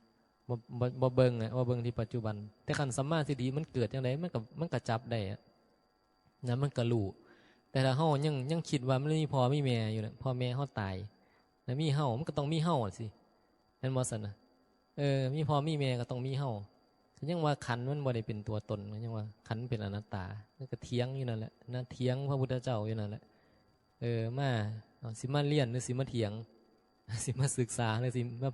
บ่ บ่ บ่เบิ่งอะ บ่เบิ่งที่ปัจจุบัน แต่คันสัมมาทิฏฐิมันเกิดจั่งใด มันก็ มันก็จับได้อะ นะ มันก็รู้ แต่ถ้าเฮายัง ยังคิดว่ามันมีพ่อมีแม่อยู่น่ะ พ่อแม่เฮาตาย แล้วมีเฮา มันก็ต้องมีเฮาสิ แม่นบ่ซั่นน่ะ เออ มีพ่อมีแม่ก็ต้องมีเฮา ก็ยังว่าขันธ์มันบ่ได้เป็นตัวตน ก็ยังว่าขันธ์เป็นอนัตตา แล้วก็เถียงอยู่นั่นแหละนะ เถียงพระพุทธเจ้าอยู่นั่นแหละ เออ มา เอา สิมาเรียนหรือสิมาเถียง สิมาศึกษาหรือสิมา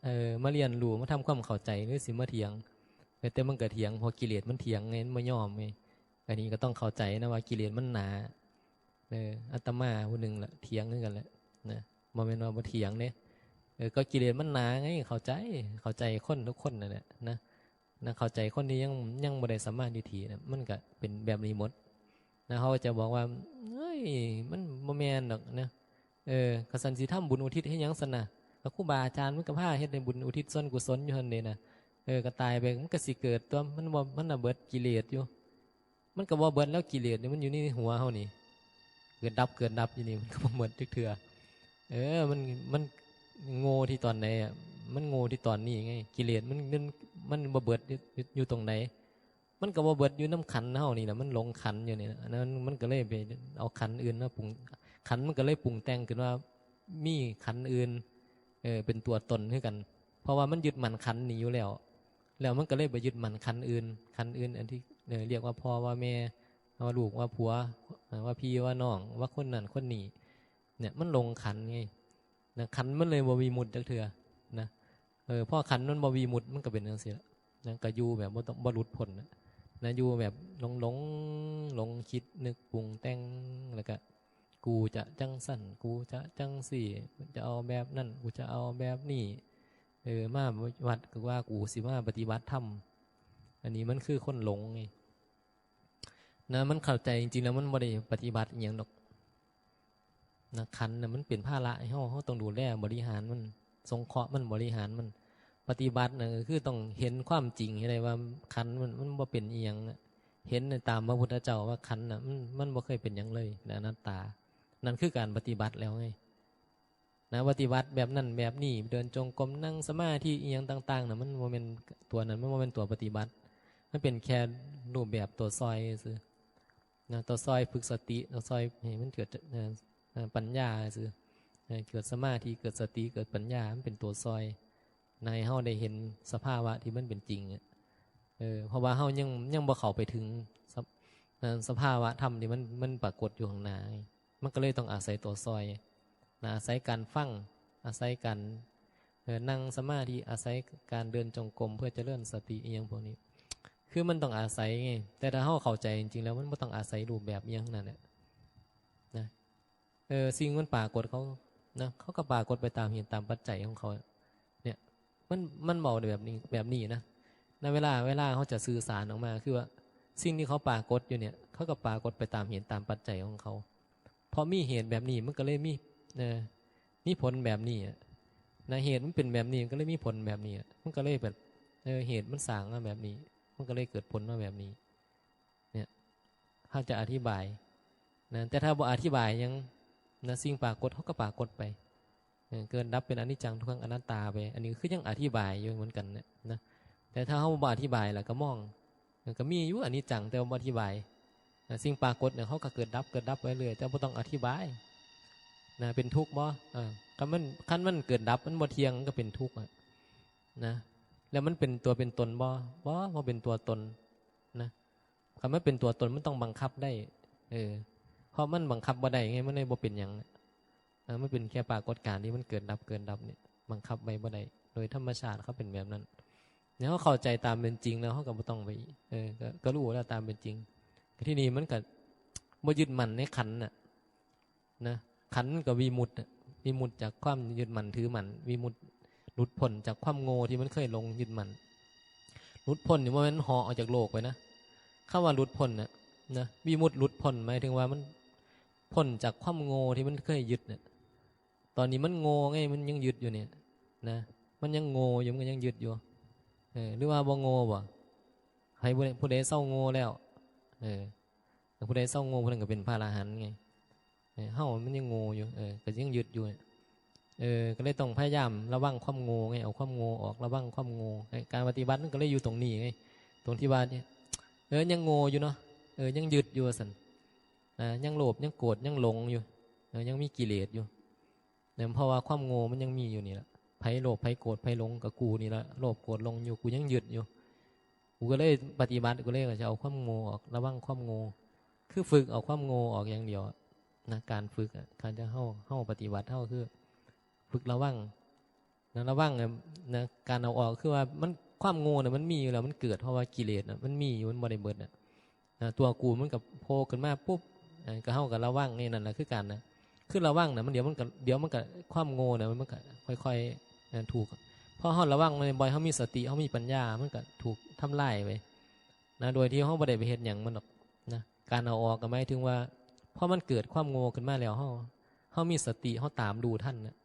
เออ มาเรียนรู้ มาทำความเข้าใจหรือสิมาเถียง เออ แต่มันก็เถียง เพราะกิเลสมันเถียงไง มันบ่ยอมไง อันนี้ก็ต้องเข้าใจนะว่ากิเลสมันหนา เออ อาตมาผู้หนึ่งละเถียงคือกันแหละนะ บ่แม่นว่าบ่เถียงเด้ เออ ก็กิเลสมันหนาไง เข้าใจ เข้าใจคนทุกคนนั่นแหละนะ นะ เข้าใจคนที่ยัง ยังบ่ได้สัมมาทิฏฐินะ มันก็เป็นแบบนี้หมดนะ เขาจะบอกว่า เฮ้ย มันบ่แม่นดอกนะ เออ คันซั่นสิทำบุญอุทิศเฮ็ดหยังซั่นน่ะ ก็ครูบาอาจารย์มันก็พาเฮ็ดให้บุญอุทิศส่วนกุศลอยู่หั่นเด้นะ เออ ก็ตายไปมันก็สิเกิดตัว มันบ่ มันน่ะเบิดกิเลสอยู่ มันก็บ่เบิดแล้ว กิเลสนี่มันอยู่ในหัวเฮานี่ เกิดดับ เกิดดับอยู่นี่ มันก็บ่หมดจักเทื่อ เออ มัน มันโง่ที่ตอนไหนอะ มันโง่ที่ตอนนี้ไง กิเลสมัน มัน มันบ่เบิดอยู่ อยู่ตรงไหน มันก็บ่เบิดอยู่นำขันธ์เฮานี่แหละ มันหลงขันธ์อยู่นี่แหละ อันนั้นมันก็เลยไปเอาขันธ์อื่นมาปรุง ขันธ์มันก็เลยปรุงแต่งขึ้นว่ามีขันธ์อื่น เออ เป็นตัวตนคือกัน เพราะว่ามันยึดมั่นขันธ์นี้อยู่แล้ว แล้วมันก็เลยไปยึดมั่นขันธ์อื่น ขันธ์อื่นอันที่ เอ่อ เรียกว่าพ่อว่าแม่ ว่าลูกว่าผัว เอ่อ ว่าพี่ว่าน้อง ว่าคนนั้นคนนี้ เนี่ยมันหลงขันธ์ไง นะ ขันธ์มันเลยบ่วิมุตติจักเทื่อ นะ เออ พอขันธ์มันบ่วิมุตติมันก็เป็นจังซี่ล่ะ นะ ก็อยู่แบบบ่ต้อง บ่หลุดพ้นน่ะ นะ อยู่แบบหลงหลง หลงคิดนึกปรุงแต่ง แล้วก็ กูจะจังซั่น กูจะจังซี่ กูจะเอาแบบนั้น กูจะเอาแบบนี้ เออ มาวัดก็ว่ากูสิมาปฏิบัติธรรม อันนี้มันคือคนหลงไง นะ มันเข้าใจจริงๆแล้วมันบ่ได้ปฏิบัติอิหยังดอก นะ ขันธ์น่ะมันเป็นภาระให้เฮา เฮาต้องดูแลบริหารมัน สงเคราะห์มัน บริหารมัน ปฏิบัติน่ะก็คือต้องเห็นความจริงให้ได้ว่าขันธ์มัน มันบ่เป็นอิหยังน่ะ เห็นในตามพระพุทธเจ้าว่าขันธ์น่ะ มัน มันบ่เคยเป็นหยังเลย นะ อนัตตา นั่นคือการปฏิบัติแล้วไง นะ ปฏิบัติแบบนั้นแบบนี้ เดินจงกรม นั่งสมาธิอิหยังต่างๆน่ะ มันบ่แม่นตัวนั้น มันบ่แม่นตัวปฏิบัติ มันเป็นแค่รูปแบบตัวซอยซื่อ นะ ตัวซอยฝึกสติ ตัวซอยให้มันเกิด เอ่อ เอ่อ ปัญญาซื่อ เอ่อ เกิดสมาธิ เกิดสติ เกิดปัญญา มันเป็นตัวซอย นะ ให้เฮาได้เห็นสภาวะที่มันเป็นจริงอะ เออ เพราะว่าเฮายัง ยังบ่เข้าไปถึงสภ- เอ่อ สภาวะธรรมที่มัน มันปรากฏอยู่ข้างหน้าไง มันก็เลยต้องอาศัยตัวซอย นะ อาศัยการฟัง อาศัยการ เอ่อ นั่งสมาธิ อาศัยการเดินจงกรมเพื่อเจริญสติอิหยังพวกนี้ คือมันต้องอาศัยไง แต่ถ้าเฮาเข้าใจจริงๆแล้วมันบ่ต้องอาศัยรูปแบบอิหยังทั้งนั้นแหละ นะ เออ สิ่งมันปรากฏเขา นะ เขาก็ปรากฏไปตามเหตุตามปัจจัยของเขา เนี่ย มัน มันเว้าแบบนี้ แบบนี้นะ ในเวลา เวลาเขาจะสื่อสารออกมา คือว่าสิ่งที่เขาปรากฏอยู่เนี่ย เขาก็ปรากฏไปตามเหตุตามปัจจัยของเขา พอมีเหตุแบบนี้มันก็เลยมี เอ่อ มีผลแบบนี้อะ นะ เหตุมันเป็นแบบนี้มันก็เลยมีผลแบบนี้อะ มันก็เลยแบบ เออ เหตุมันสร้างมาแบบนี้ มันก็เลยเกิดผลมาแบบนี้ เนี่ย ถ้าจะอธิบาย นะ แต่ถ้าบ่อธิบายหยัง นะ สิ่งปรากฏเขาก็ปรากฏไป เออ เกิดดับเป็นอนิจจังทุกขังอนัตตาไป อันนี้คือยังอธิบายอยู่เหมือนกันเนี่ยนะ แต่ถ้าเขาบ่อธิบายล่ะก็มอง เออ ก็มีอยู่อนิจจัง แต่ว่าบ่อธิบาย นะ สิ่งปรากฏเนี่ยเขาก็เกิดดับ เกิดดับไปเรื่อย แต่บ่ต้องอธิบาย นะ เป็นทุกข์บ่ อ่า คันมัน คันมันเกิดดับ มันบ่เที่ยง มันก็เป็นทุกข์อะ นะ แล้วมันเป็นตัวเป็นตนบ่ บ่ บ่เป็นตัวตน นะ คันมันเป็นตัวตนมันต้องบังคับได้ เออ เพราะมันบังคับบ่ได้ไง มันเลยบ่เป็นหยัง เออ มันเป็นแค่ปรากฏการณ์ที่มันเกิดดับ เกิดดับเนี่ย บังคับไว้บ่ได้ โดยธรรมชาติเขาเป็นแบบนั้น แล้วเขาเข้าใจตามเป็นจริงแล้วเขาก็บ่ต้องไป เออ ก็ ก็รู้แล้วตามเป็นจริง ที่นี่มันก็บ่ยึดมั่นในขันธ์น่ะ นะ ขันธ์มันก็วิมุตติอะ วิมุตติจากความยึดมั่นถือมั่น วิมุตติหลุดพ้นจากความโง่ที่มันเคยหลงยึดมั่น หลุดพ้นนี่บ่แม่นเหาะออกจากโลกไปนะ คำว่าหลุดพ้นน่ะ นะ วิมุตติหลุดพ้นหมายถึงว่ามันพ้นจากความโง่ที่มันเคยยึดน่ะ ตอนนี้มันโง่ไง มันยังยึดอยู่เนี่ย นะ มันยังโง่อยู่ มันก็ยังยึดอยู่ เออ หรือว่าบ่โง่บ่ ให้ผู้ใด ผู้ใดเซาโง่แล้ว เออ ผู้ใดเซาโง่ผู้นั้นก็เป็นพระอรหันต์ไง เออ เฮามันยังโง่อยู่ เออ ก็ยังยึดอยู่เนี่ย เออ ก็เลยต้องพยายามระวังความโง่ไง เอาความโง่ออก ระวังความโง่ ไอ้การปฏิบัติมันก็เลยอยู่ตรงนี้ไง ตรงที่ว่าเนี่ย เออ ยังโง่อยู่เนาะ เออ ยังยึดอยู่ซั่น อ่า ยังโลภ ยังโกรธ ยังหลงอยู่ เออ ยังมีกิเลสอยู่ เนี่ย เพราะว่าความโง่มันยังมีอยู่นี่แหละ ไผโลภ ไผโกรธ ไผหลง ก็กูนี่แหละ โลภ โกรธ หลงอยู่ กูยังยึดอยู่ กูก็เลยปฏิบัติ กูเลยจะเอาความโง่ออก ระวังความโง่ คือฝึกเอาความโง่ออกอย่างเดียวอะ นะ การฝึกอะ การจะเฮา เฮาปฏิบัติ เฮาคือ ฝึกระวัง นะ ระวังอะ นะ การเอาออกคือว่ามัน ความโง่น่ะมันมีอยู่แล้ว มันเกิดเพราะว่ากิเลสน่ะมันมีอยู่ มันบ่ได้เบิดน่ะ นะ ตัวกูมันก็โผล่ขึ้นมาปุ๊บ เอ่อ ก็เฮาก็ระวังนี่ นั่นแหละคือกันนะ คือระวังน่ะ มันเดี๋ยวมันก็ เดี๋ยวมันก็ ความโง่น่ะมันก็ค่อยๆ เอ่อ ถูก พอเฮาระวังบ่อยๆ เฮามีสติ เฮามีปัญญา มันก็ถูกทำลายไป นะ โดยที่เฮาบ่ได้ไปเฮ็ดหยังมันดอก นะ การเอาออกก็หมายถึงว่า พอมันเกิดความโง่ขึ้นมาแล้ว เฮา เฮามีสติ เฮาตามรู้ทันน่ะ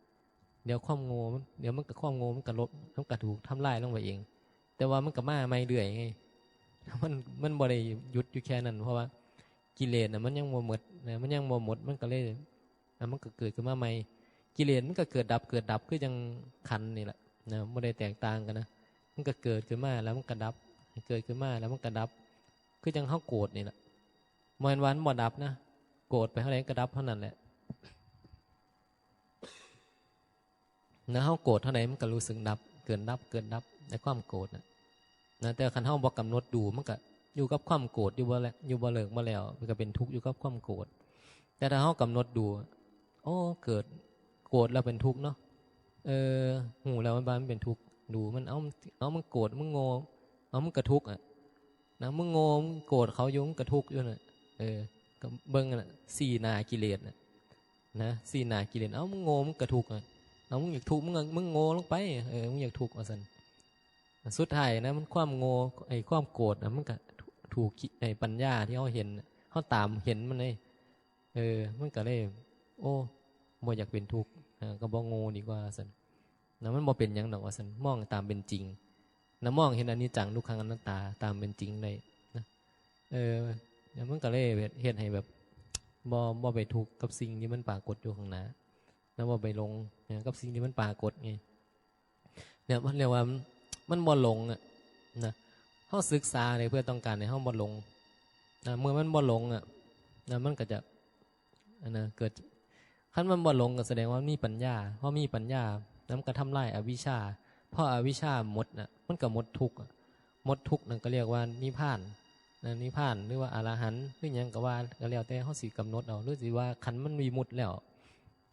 เดี๋ยวความโง่มัน เดี๋ยวมันก็ ความโง่มันก็ลบ มันก็ถูกทำลายลงไปเอง แต่ว่ามันก็มาใหม่เรื่อยไง มัน มันบ่ได้หยุดอยู่แค่นั้น เพราะว่ากิเลสน่ะมันยังบ่หมดนะ มันยังบ่หมด มันก็เลย อ่ะ มันก็เกิดขึ้นมาใหม่ กิเลสมันก็เกิดดับ เกิดดับ คือจั่งขันธ์นี่แหละนะ บ่ได้แตกต่างกันนะ มันก็เกิดขึ้นมาแล้วมันก็ดับ เกิดขึ้นมาแล้วมันก็ดับ คือจั่งเฮาโกรธนี่แหละ บ่แม่นว่ามันบ่ดับนะ โกรธไปเท่าใดก็ดับเท่านั้นแหละ นะ เฮาโกรธเท่าใดมันก็รู้สึกดับ กิดดับ เกิดดับในความโกรธน่ะ นะ แต่คันเฮาบ่กำหนดดู มันก็อยู่กับความโกรธอยู่บ่แล อยู่บ่เลิกบ่แล้ว มันก็เป็นทุกข์อยู่กับความโกรธ แต่ถ้าเฮากำหนดดู โอ้ เกิดโกรธแล้วเป็นทุกข์เนาะ เออ ฮู้แล้วว่ามันเป็นทุกข์ ดูมัน เอ้า เอ้า มึงโกรธ มึงโง่ เอ้า มึงกะทุกข์อะ นะ มึงโง่ มึงโกรธเขาอยู่ มึงกะทุกข์อยู่น่ะ เออ ก็เบิ่งน่ะ ซี้หน้ากิเลสน่ะ นะ ซี้หน้ากิเลส เอ้า มึงโง่ มึงกะทุกข์อะ เอ้า มึงอยากทุกข์ มึงก็ มึงโง่ลงไป เออ มึงอยากทุกข์ ว่าซั่น สุดท้ายนะ มันความโง่ ไอ้ความโกรธน่ะ มันก็ถูก ไอ้ปัญญาที่เฮาเห็นน่ะ เฮาตามเห็นมันเลย เออ มันก็เลย โอ้ บ่อยากเป็นทุกข์ เออ ก็บ่โง่ดีกว่า ว่าซั่น นะ มันบ่เป็นหยังดอก ว่าซั่น มองตามเป็นจริง นะ มองเห็นอนิจจัง ทุกขัง อนัตตา ตามเป็นจริงได้ นะ เออ เนี่ย มันก็เลยเฮ็ด เฮ็ดให้แบบ บ่ บ่ไปทุกข์กับสิ่งที่มันปรากฏอยู่ข้างหน้า นะ บ่ไปหลง นะ กับสิ่งที่มันปรากฏไง เนี่ย มันเรียกว่า มันบ่หลงอะ นะ เฮาศึกษาเนี่ย เพื่อต้องการให้เฮาบ่หลง นะ เมื่อมันบ่หลงอะ นะ มันก็จะ อันนะ เกิด คันมันบ่หลงก็แสดงว่ามีปัญญา พอมีปัญญา มันก็ทำลายอวิชชา พออวิชชาหมดน่ะ มันก็หมดทุกข์อะ หมดทุกข์นั่นก็เรียกว่านิพพาน นะ นิพพาน หรือว่าอรหันต์ หรือหยังก็ว่า ก็แล้วแต่เฮาสิกำหนดเอา หรือสิว่าคันมันวิมุตติแล้ว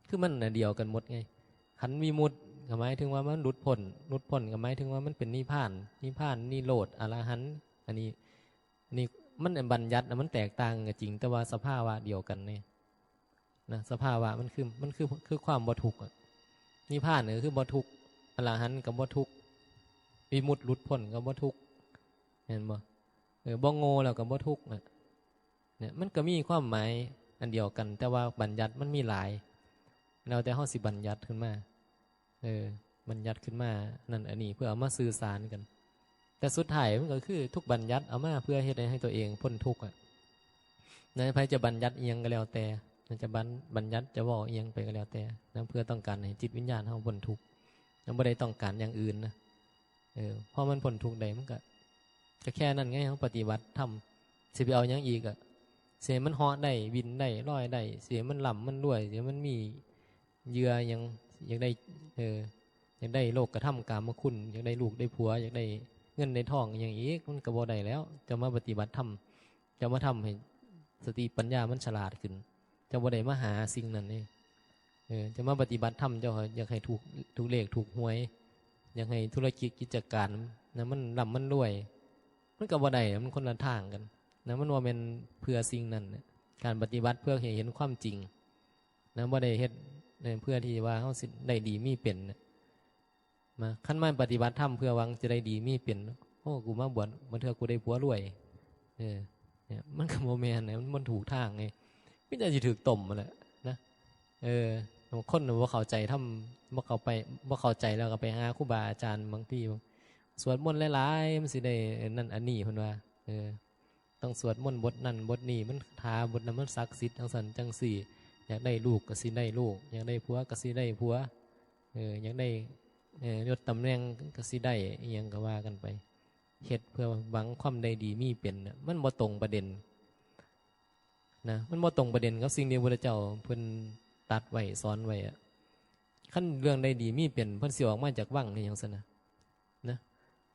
คือมันอันเดียวกันหมดไง คันวิมุตติก็หมายถึงว่ามันหลุดพ้น หลุดพ้นก็หมายถึงว่ามันเป็นนิพพาน นิพพาน นิโรธ อรหันต์ อันนี้ นี่มันบัญญัติน่ะ มันแตกต่างกันจริง แต่ว่าสภาวะเดียวกันนี่ นะ สภาวะมันคือ มันคือ คือความบ่ทุกข์อะ นิพพานก็คือบ่ทุกข์ อรหันต์ก็บ่ทุกข์ วิมุตติหลุดพ้นก็บ่ทุกข์ เห็นบ่ เออ บ่โง่แล้วก็บ่ทุกข์น่ะ เนี่ย มันก็มีความหมายอันเดียวกัน แต่ว่าบัญญัติมันมีหลาย แล้วแต่เฮาสิบัญญัติขึ้นมา เออ บัญญัติขึ้นมา นั่นอันนี้ เพื่อเอามาสื่อสารกัน แต่สุดท้ายมันก็คือทุกบัญญัติเอามาเพื่อเฮ็ดให้ตัวเองพ้นทุกข์อะ นะ ใผจะบัญญัติอิหยังก็แล้วแต่ จะบัญ บัญญัติจะเว้าอิหยังไปก็แล้วแต่ นะ เพื่อต้องการให้จิตวิญญาณเฮาพ้นทุกข์ นะ บ่ได้ต้องการอย่างอื่นนะ เออ พอมันพ้นทุกข์ได้ มันก็ ก็แค่นั้นไง เฮาปฏิบัติธรรม สิไปเอาหยังอีกอะ สิให้มันเหาะได้ บินได้ ลอยได้ สิให้มันร่ำมันรวย สิให้มันมีเหยื่อหยัง อยากได้ เออ อยากได้โลกธรรมกามคุณ อยากได้ลูกได้ผัว อยากได้เงินได้ทองอิหยังอีก มันก็บ่ได้แล้ว เจ้ามาปฏิบัติธรรม เจ้ามาทำให้สติปัญญามันฉลาดขึ้น เจ้าบ่ได้มาหาสิ่งนั้นนี่ เออ เจ้ามาปฏิบัติธรรม เจ้าอยากให้ถูก ถูกเลขถูกหวย อยากให้ธุรกิจกิจการนะ มันร่ำมันรวย มันก็บ่ได้ มันคนละทางกันนะ มันบ่แม่นเพื่อสิ่งนั้นนะ การปฏิบัติเพื่อให้เห็นความจริงนะ บ่ได้เฮ็ด เอ่อ เพื่อที่ว่าเฮาสิได้ดีมีเป็นนะ มา คันมาปฏิบัติธรรมเพื่อหวังจะได้ดีมีเป็น โอ้ กูมาบวช บางเทื่อกูได้ผัวรวย เออ เนี่ย มันก็บ่แม่นนะ มัน มันถูกทางไง มีแต่สิถูกต้มนั่นแหละนะ เออ บางคนน่ะบ่เข้าใจธรรม บ่เข้าไป บ่เข้าใจแล้วก็ไปหาครูบาอาจารย์ บางที สวดมนต์หลายๆ มันสิได้นั่นอันนี้ เพิ่นว่า เออ ต้องสวดมนต์บทนั้นบทนี้ มันคาถาบทนั้นมันศักดิ์สิทธิ์จังซั่นจังซี่ อยากได้ลูกก็สิได้ลูก อยากได้ผัวก็สิได้ผัว เออ อยากได้ เอ่อ ยศตำแหน่งก็สิได้ อิหยังก็ว่ากันไป เฮ็ดเพื่อหวังความได้ดีมีเป็นน่ะ มันบ่ตรงประเด็นนะ มันบ่ตรงประเด็นกับสิ่งที่พระพุทธเจ้าเพิ่นตรัสไว้สอนไว้อะ คันเรื่องได้ดีมีเป็น เพิ่นสิออกมาจากวังนี่หยังซั่นนะ นะ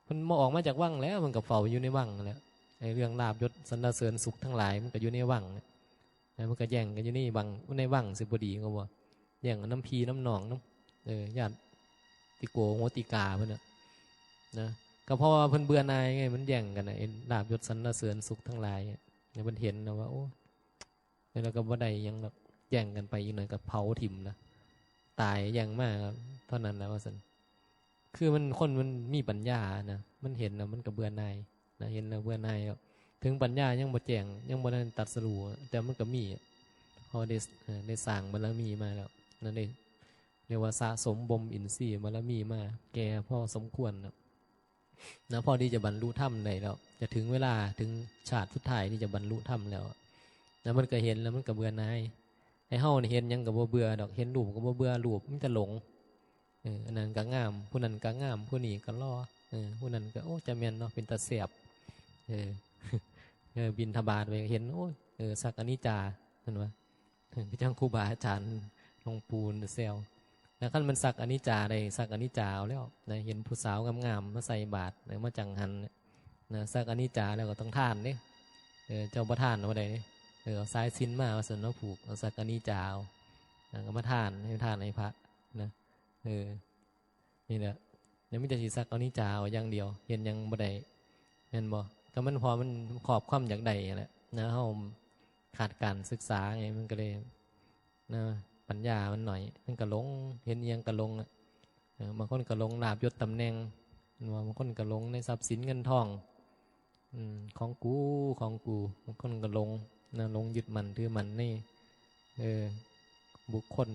เพิ่นบ่ออกมาจากวังแล้ว เพิ่นก็เฝ้าอยู่ในวังนั่นแหละ ไอ้เรื่องลาภยศสรรเสริญสุขทั้งหลาย มันก็อยู่ในวังน่ะ แล้วมันก็แย่งกันอยู่ในวัง ในวังสิบ่ดีก็บ่ แย่งกันนำพี่นำน้องนำ เออ ญาติโกโหติกาเพิ่นน่ะ นะ ก็เพราะว่าเพิ่นเบื่อหน่ายไง มันแย่งกันน่ะ ไอ้ลาภยศสรรเสริญสุขทั้งหลายอะ แล้วเพิ่นเห็นนะว่า โอ้ แล้วก็บ่ได้หยังดอก แย่งกันไป อีกหน่อยก็เผาถิ่มนะ ตายแย่งมา เท่านั้นแหละ ว่าซั่น คือมัน คนมันมีปัญญานะ มันเห็นแล้วมันก็เบื่อหน่ายนะ เห็นแล้วเบื่อหน่ายแล้ว ถึงปัญญายังบ่แจ้ง ยังบ่ทันตรัสรู้ แต่มันก็มี พอได้ เอ่อ ได้สร้างบารมีมาแล้ว นั่นเอง เรียกว่าสะสมบ่มอินทรีย์บารมีมา แก่พอสมควรแล้ว นะ พอที่จะบรรลุธรรมได้แล้ว จะถึงเวลา ถึงชาติสุดท้ายที่จะบรรลุธรรมแล้ว แล้วมันก็เห็นแล้วมันก็เบื่อหน่าย ให้เฮานี่เห็นหยังก็บ่เบื่อดอก เห็นรูปก็บ่เบื่อรูป มีแต่หลง เออ อันนั้นก็งาม ผู้นั้นก็งาม ผู้นี้ก็หล่อ เออ ผู้นั้นก็ โอ้ จะแม่นเนาะ เป็นตาแซ่บ เออ เออ บิณฑบาตไปเห็น โอ้ย เออ สักอนิจจา เห็นบ่ เออ คือจั่งครูบาอาจารย์ หลวงปู่แซว นะ คันมันสักอนิจจาได้ สักอนิจจาเอาแล้วนะ เห็นผู้สาวงามๆมาใส่บาตร เออ มาจั่งหันเนี่ยนะ สักอนิจจาแล้วก็ต้องทานเด้ เออ เจ้าบ่ทานบ่ได้เด้ เออ เอาสายสิญจน์มา เอาซั่นมาผูก เอาสักอนิจจาเอา นะ ก็มาทาน ให้ทานให้พระนะ เออ นี่แหละ แล้วมีแต่สิสักอนิจจาเอาอย่างเดียว เฮ็ดหยังบ่ได้ แม่นบ่ ก็มัน เพราะมันครอบความอยากได้นั่นแหละนะ เฮาขาดการศึกษาไง มันก็เลยนะ ปัญญามันหน่อย มันก็หลง เห็นอิหยังก็หลงอะ เออ บางคนก็หลงลาภยศตำแหน่ง แม่นบ่ บางคนก็หลงในทรัพย์สินเงินทอง อืม ของกู ของกู บางคนก็หลงนะ หลงยึดมั่นถือมั่นใน เออ บุคคล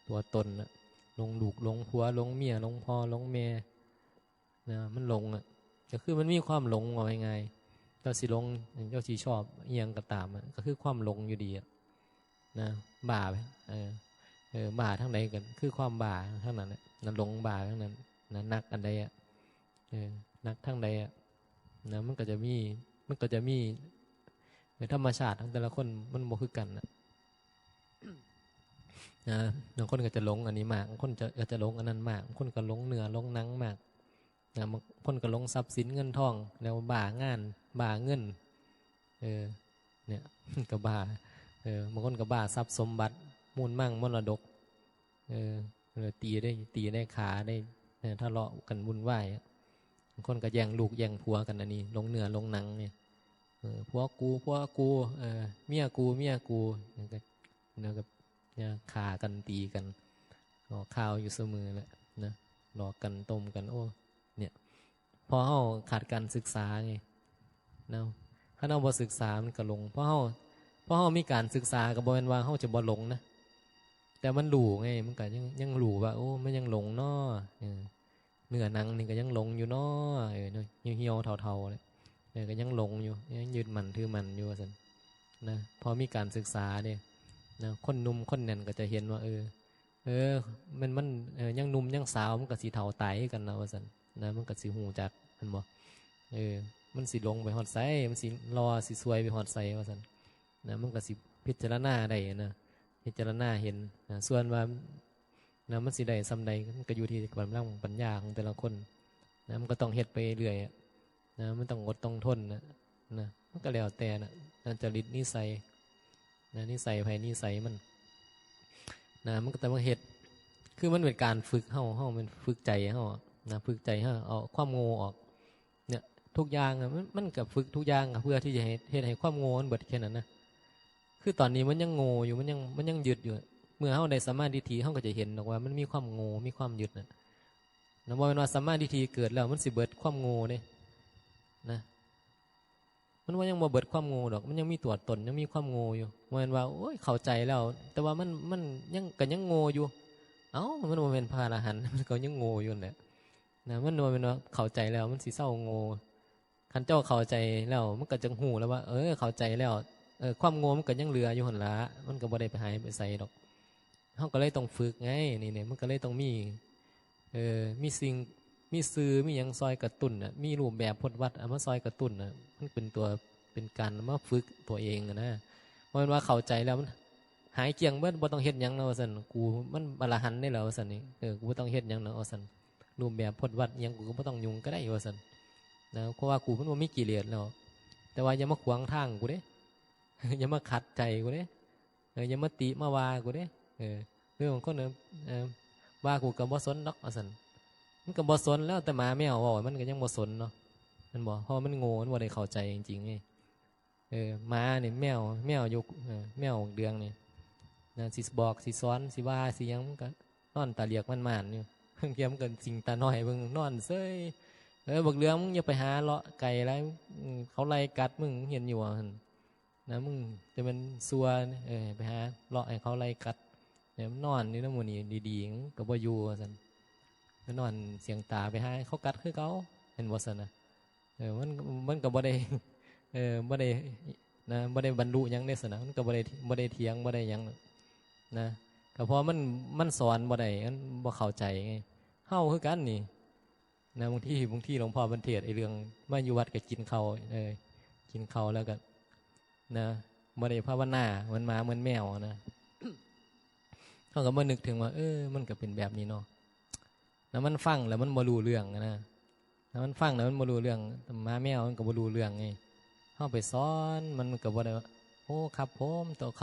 ตัวตนน่ะ หลงลูก หลงผัว หลงเมีย หลงพ่อ หลงแม่นะ มันหลงอ่ะ ก็คือมันมีความหลง ว่าง่ายๆ เจ้าสิหลง เจ้าสิชอบอิหยังก็ตามอ่ะ ก็คือความหลงอยู่ดีอ่ะนะ บ้าไป เออ เออ บ้าทางใดก็คือความบ้าทางนั้นแหละนะ หลงบ้าทางนั้นนะ หนักอันใดอ่ะ เออ หนักทางใดอ่ะนะ มันก็จะมี มันก็จะมี เออ ธรรมชาติของแต่ละคนมันบ่คือกันน่ะ นะ บางคนก็จะหลงอันนี้มาก บางคนจะ ก็จะหลงอันนั้นมาก บางคนก็หลงเนื้อหลงหนังมากนะ บางคนก็หลงทรัพย์สินเงินทอง แล้วบ้างาน บ้าเงิน เออ เนี่ย ก็บ้า เออ บางคนก็บ้าทรัพย์สมบัติ มูลมั่งมรดก เออ เออ ตีได้ ตีได้ขาได้ เออ ทะเลาะกันวุ่นวายอะ บางคนก็แย่งลูกแย่งผัวกัน อันนี้หลงเนื้อหลงหนังเนี่ย เออ ผัวกู ผัวกู เออ เมียกู เมียกู แล้วก็ แล้วก็เนี่ย ฆ่ากันตีกัน ออกข่าวอยู่เสมอแหละนะ หลอกกันต้มกัน โอ้ เนี่ย เพราะเฮาขาดการศึกษาไงเนาะ คันเฮาบ่ศึกษามันก็หลง เพราะเฮา เพราะเฮามีการศึกษาก็บ่แม่นว่าเฮาจะบ่หลงนะ แต่มันรู้ไง มันก็ยัง ยังรู้ว่า โอ้ มันยังหลงน้อ เออ เนื้อหนังนี่ก็ยังหลงอยู่น้อ เออ เนาะ เหี่ยวๆ เฒ่าๆ เนี่ย เออ ก็ยังหลงอยู่ ยังยึดมั่นถือมั่นอยู่ว่าซั่นนะ พอมีการศึกษาเด้นะ คนหนุ่มคนแน่นก็จะเห็นว่า เออ เออ มัน มัน เออ ยังหนุ่มยังสาว มันก็สิเฒ่าตายคือกันนะว่าซั่นนะ มันก็สิฮู้จัก แม่นบ่ เออ มันสิหลงไปฮอดไส มันสิหล่อสิสวยไปฮอดไสว่าซั่นนะ มันก็สิพิจารณาได้นะ พิจารณาเห็นนะ ส่วนว่านะ มันสิได้ส่ำใด มันก็อยู่ที่กำลังปัญญาของแต่ละคนนะ มันก็ต้องเฮ็ดไปเรื่อยอะนะ มันต้องอดต้องทนนะ นะ มันก็แล้วแต่นะ นะ จริตนิสัยนะ นิสัยไผนิสัยมันนะ มันก็ต้องมาเฮ็ด คือมันเป็นการฝึกเฮา เฮามันฝึกใจเฮาอะนะ ฝึกใจเฮาเอาความโง่ออก เนี่ย ทุกอย่างอะ มัน มันก็ฝึกทุกอย่างอะ เพื่อที่จะเฮ็ด เฮ็ดให้ความโง่มันเบิดแค่นั้นนะ คือตอนนี้มันยังโง่อยู่ มันยัง มันยังยึดอยู่ เมื่อเฮาได้สัมมาทิฏฐิ เฮาก็จะเห็นดอกว่ามันมีความโง่ มีความยึดน่ะ นะ บ่แม่นว่าสัมมาทิฏฐิเกิดแล้วมันสิเบิดความโง่เด้ นะ มันว่ายังบ่เบิดความโง่ดอก มันยังมีตัวตน ยังมีความโง่อยู่ บ่แม่นว่า โอ้ย เข้าใจแล้ว แต่ว่ามัน มันยัง ก็ยังโง่อยู่ เอ้า มันบ่แม่นพระอรหันต์ มันก็ยังโง่อยู่นั่นแหละ นะ มันบ่แม่นว่าเข้าใจแล้วมันสิเซาโง่ คันเจ้าเข้าใจแล้ว มันก็จั่งฮู้แล้วว่า เออ เข้าใจแล้ว เออ ความโง่มันก็ยังเหลืออยู่หั่นล่ะ มันก็บ่ได้ไปหายไปไสดอก เฮาก็เลยต้องฝึกไง นี่เนี่ย มันก็เลยต้องมี เออ มีสิ่ง มีสื่อ มีหยังซอยกระตุ้นน่ะ มีรูปแบบพจน์วัตรเอามาซอยกระตุ้นน่ะ มันเป็นตัว เป็นการมาฝึกตัวเองอะนะ บ่แม่นว่าเข้าใจแล้วมันหายเกลี้ยงเบิด บ่ต้องเฮ็ดหยังแล้วว่าซั่น กูมันอรหันต์ได้แล้วว่าซั่นนี่ เออ กูบ่ต้องเฮ็ดหยังแล้วว่าซั่น รูปแบบพจน์วัตรอิหยังกูก็บ่ต้องยุ่งก็ได้ว่าซั่นนะ เพราะว่ากูมันบ่มีกิเลสแล้ว แต่ว่าอย่ามาขวางทางกูเด้ อย่ามาขัดใจกูเด้ เออ อย่ามาติมาว่ากูเด้ เออ หรือบางคนน่ะ เออ ว่ากูก็บ่สนดอกว่าซั่น มันก็บ่สนแล้ว แต่หมาแมวเว้ามันก็ยังบ่สนเนาะ แม่นบ่ เพราะมันโง่ มันบ่ได้เข้าใจจริงๆไง เออ หมานี่ แมว แมวอยู่ เออ แมวบักเหลืองนี่นะ สิบอก สิสอน สิว่า สิหยัง มันก็นอนตาเหลือกม่านๆอยู่ บางเทื่อมันก็สิงตาน้อยเบิ่ง นอนเซย เออ บักเหลือง มึงอย่าไปหาเลาะไกลหลาย อืม เขาไล่กัดมึง มึงเห็นอยู่บ่หั่น นะ มึงจะเป็นซัว เออ ไปหาเลาะให้เขาไล่กัด เนี่ย มันนอนอยู่นำหมู่นี่ดีๆ ก็บ่อยู่ว่าซั่น ไปนอนเสียงตา ไปหาให้เขากัดคือเก่า แม่นบ่ซั่นนะ เออ มัน มันก็บ่ได้ เออ บ่ได้ นะ บ่ได้บรรลุหยังเด้ซั่นนะ มันก็บ่ได้ บ่ได้เถียง บ่ได้หยังนะ ก็เพราะมัน มันสอนบ่ได้ มันบ่เข้าใจไง เฮาคือกันนี่ นะ บางที บางทีหลวงพ่อเพิ่นเทศน์ไอ้เรื่องมาอยู่วัดก็กินข้าว เออ กินข้าวแล้วก็ นะ บ่ได้ภาวนา เหมือนหมาเหมือนแมวนะ เขาก็มานึกถึงว่า เออ มันก็เป็นแบบนี้เนาะ แล้วมันฟังแล้วมันบ่รู้เรื่องนะ แล้วมันฟังแล้วมันบ่รู้เรื่อง หมาแมวมันก็บ่รู้เรื่องไง เฮาไปสอนมัน มันก็บ่ได้ว่า โอ้ ครับผม โตเข้า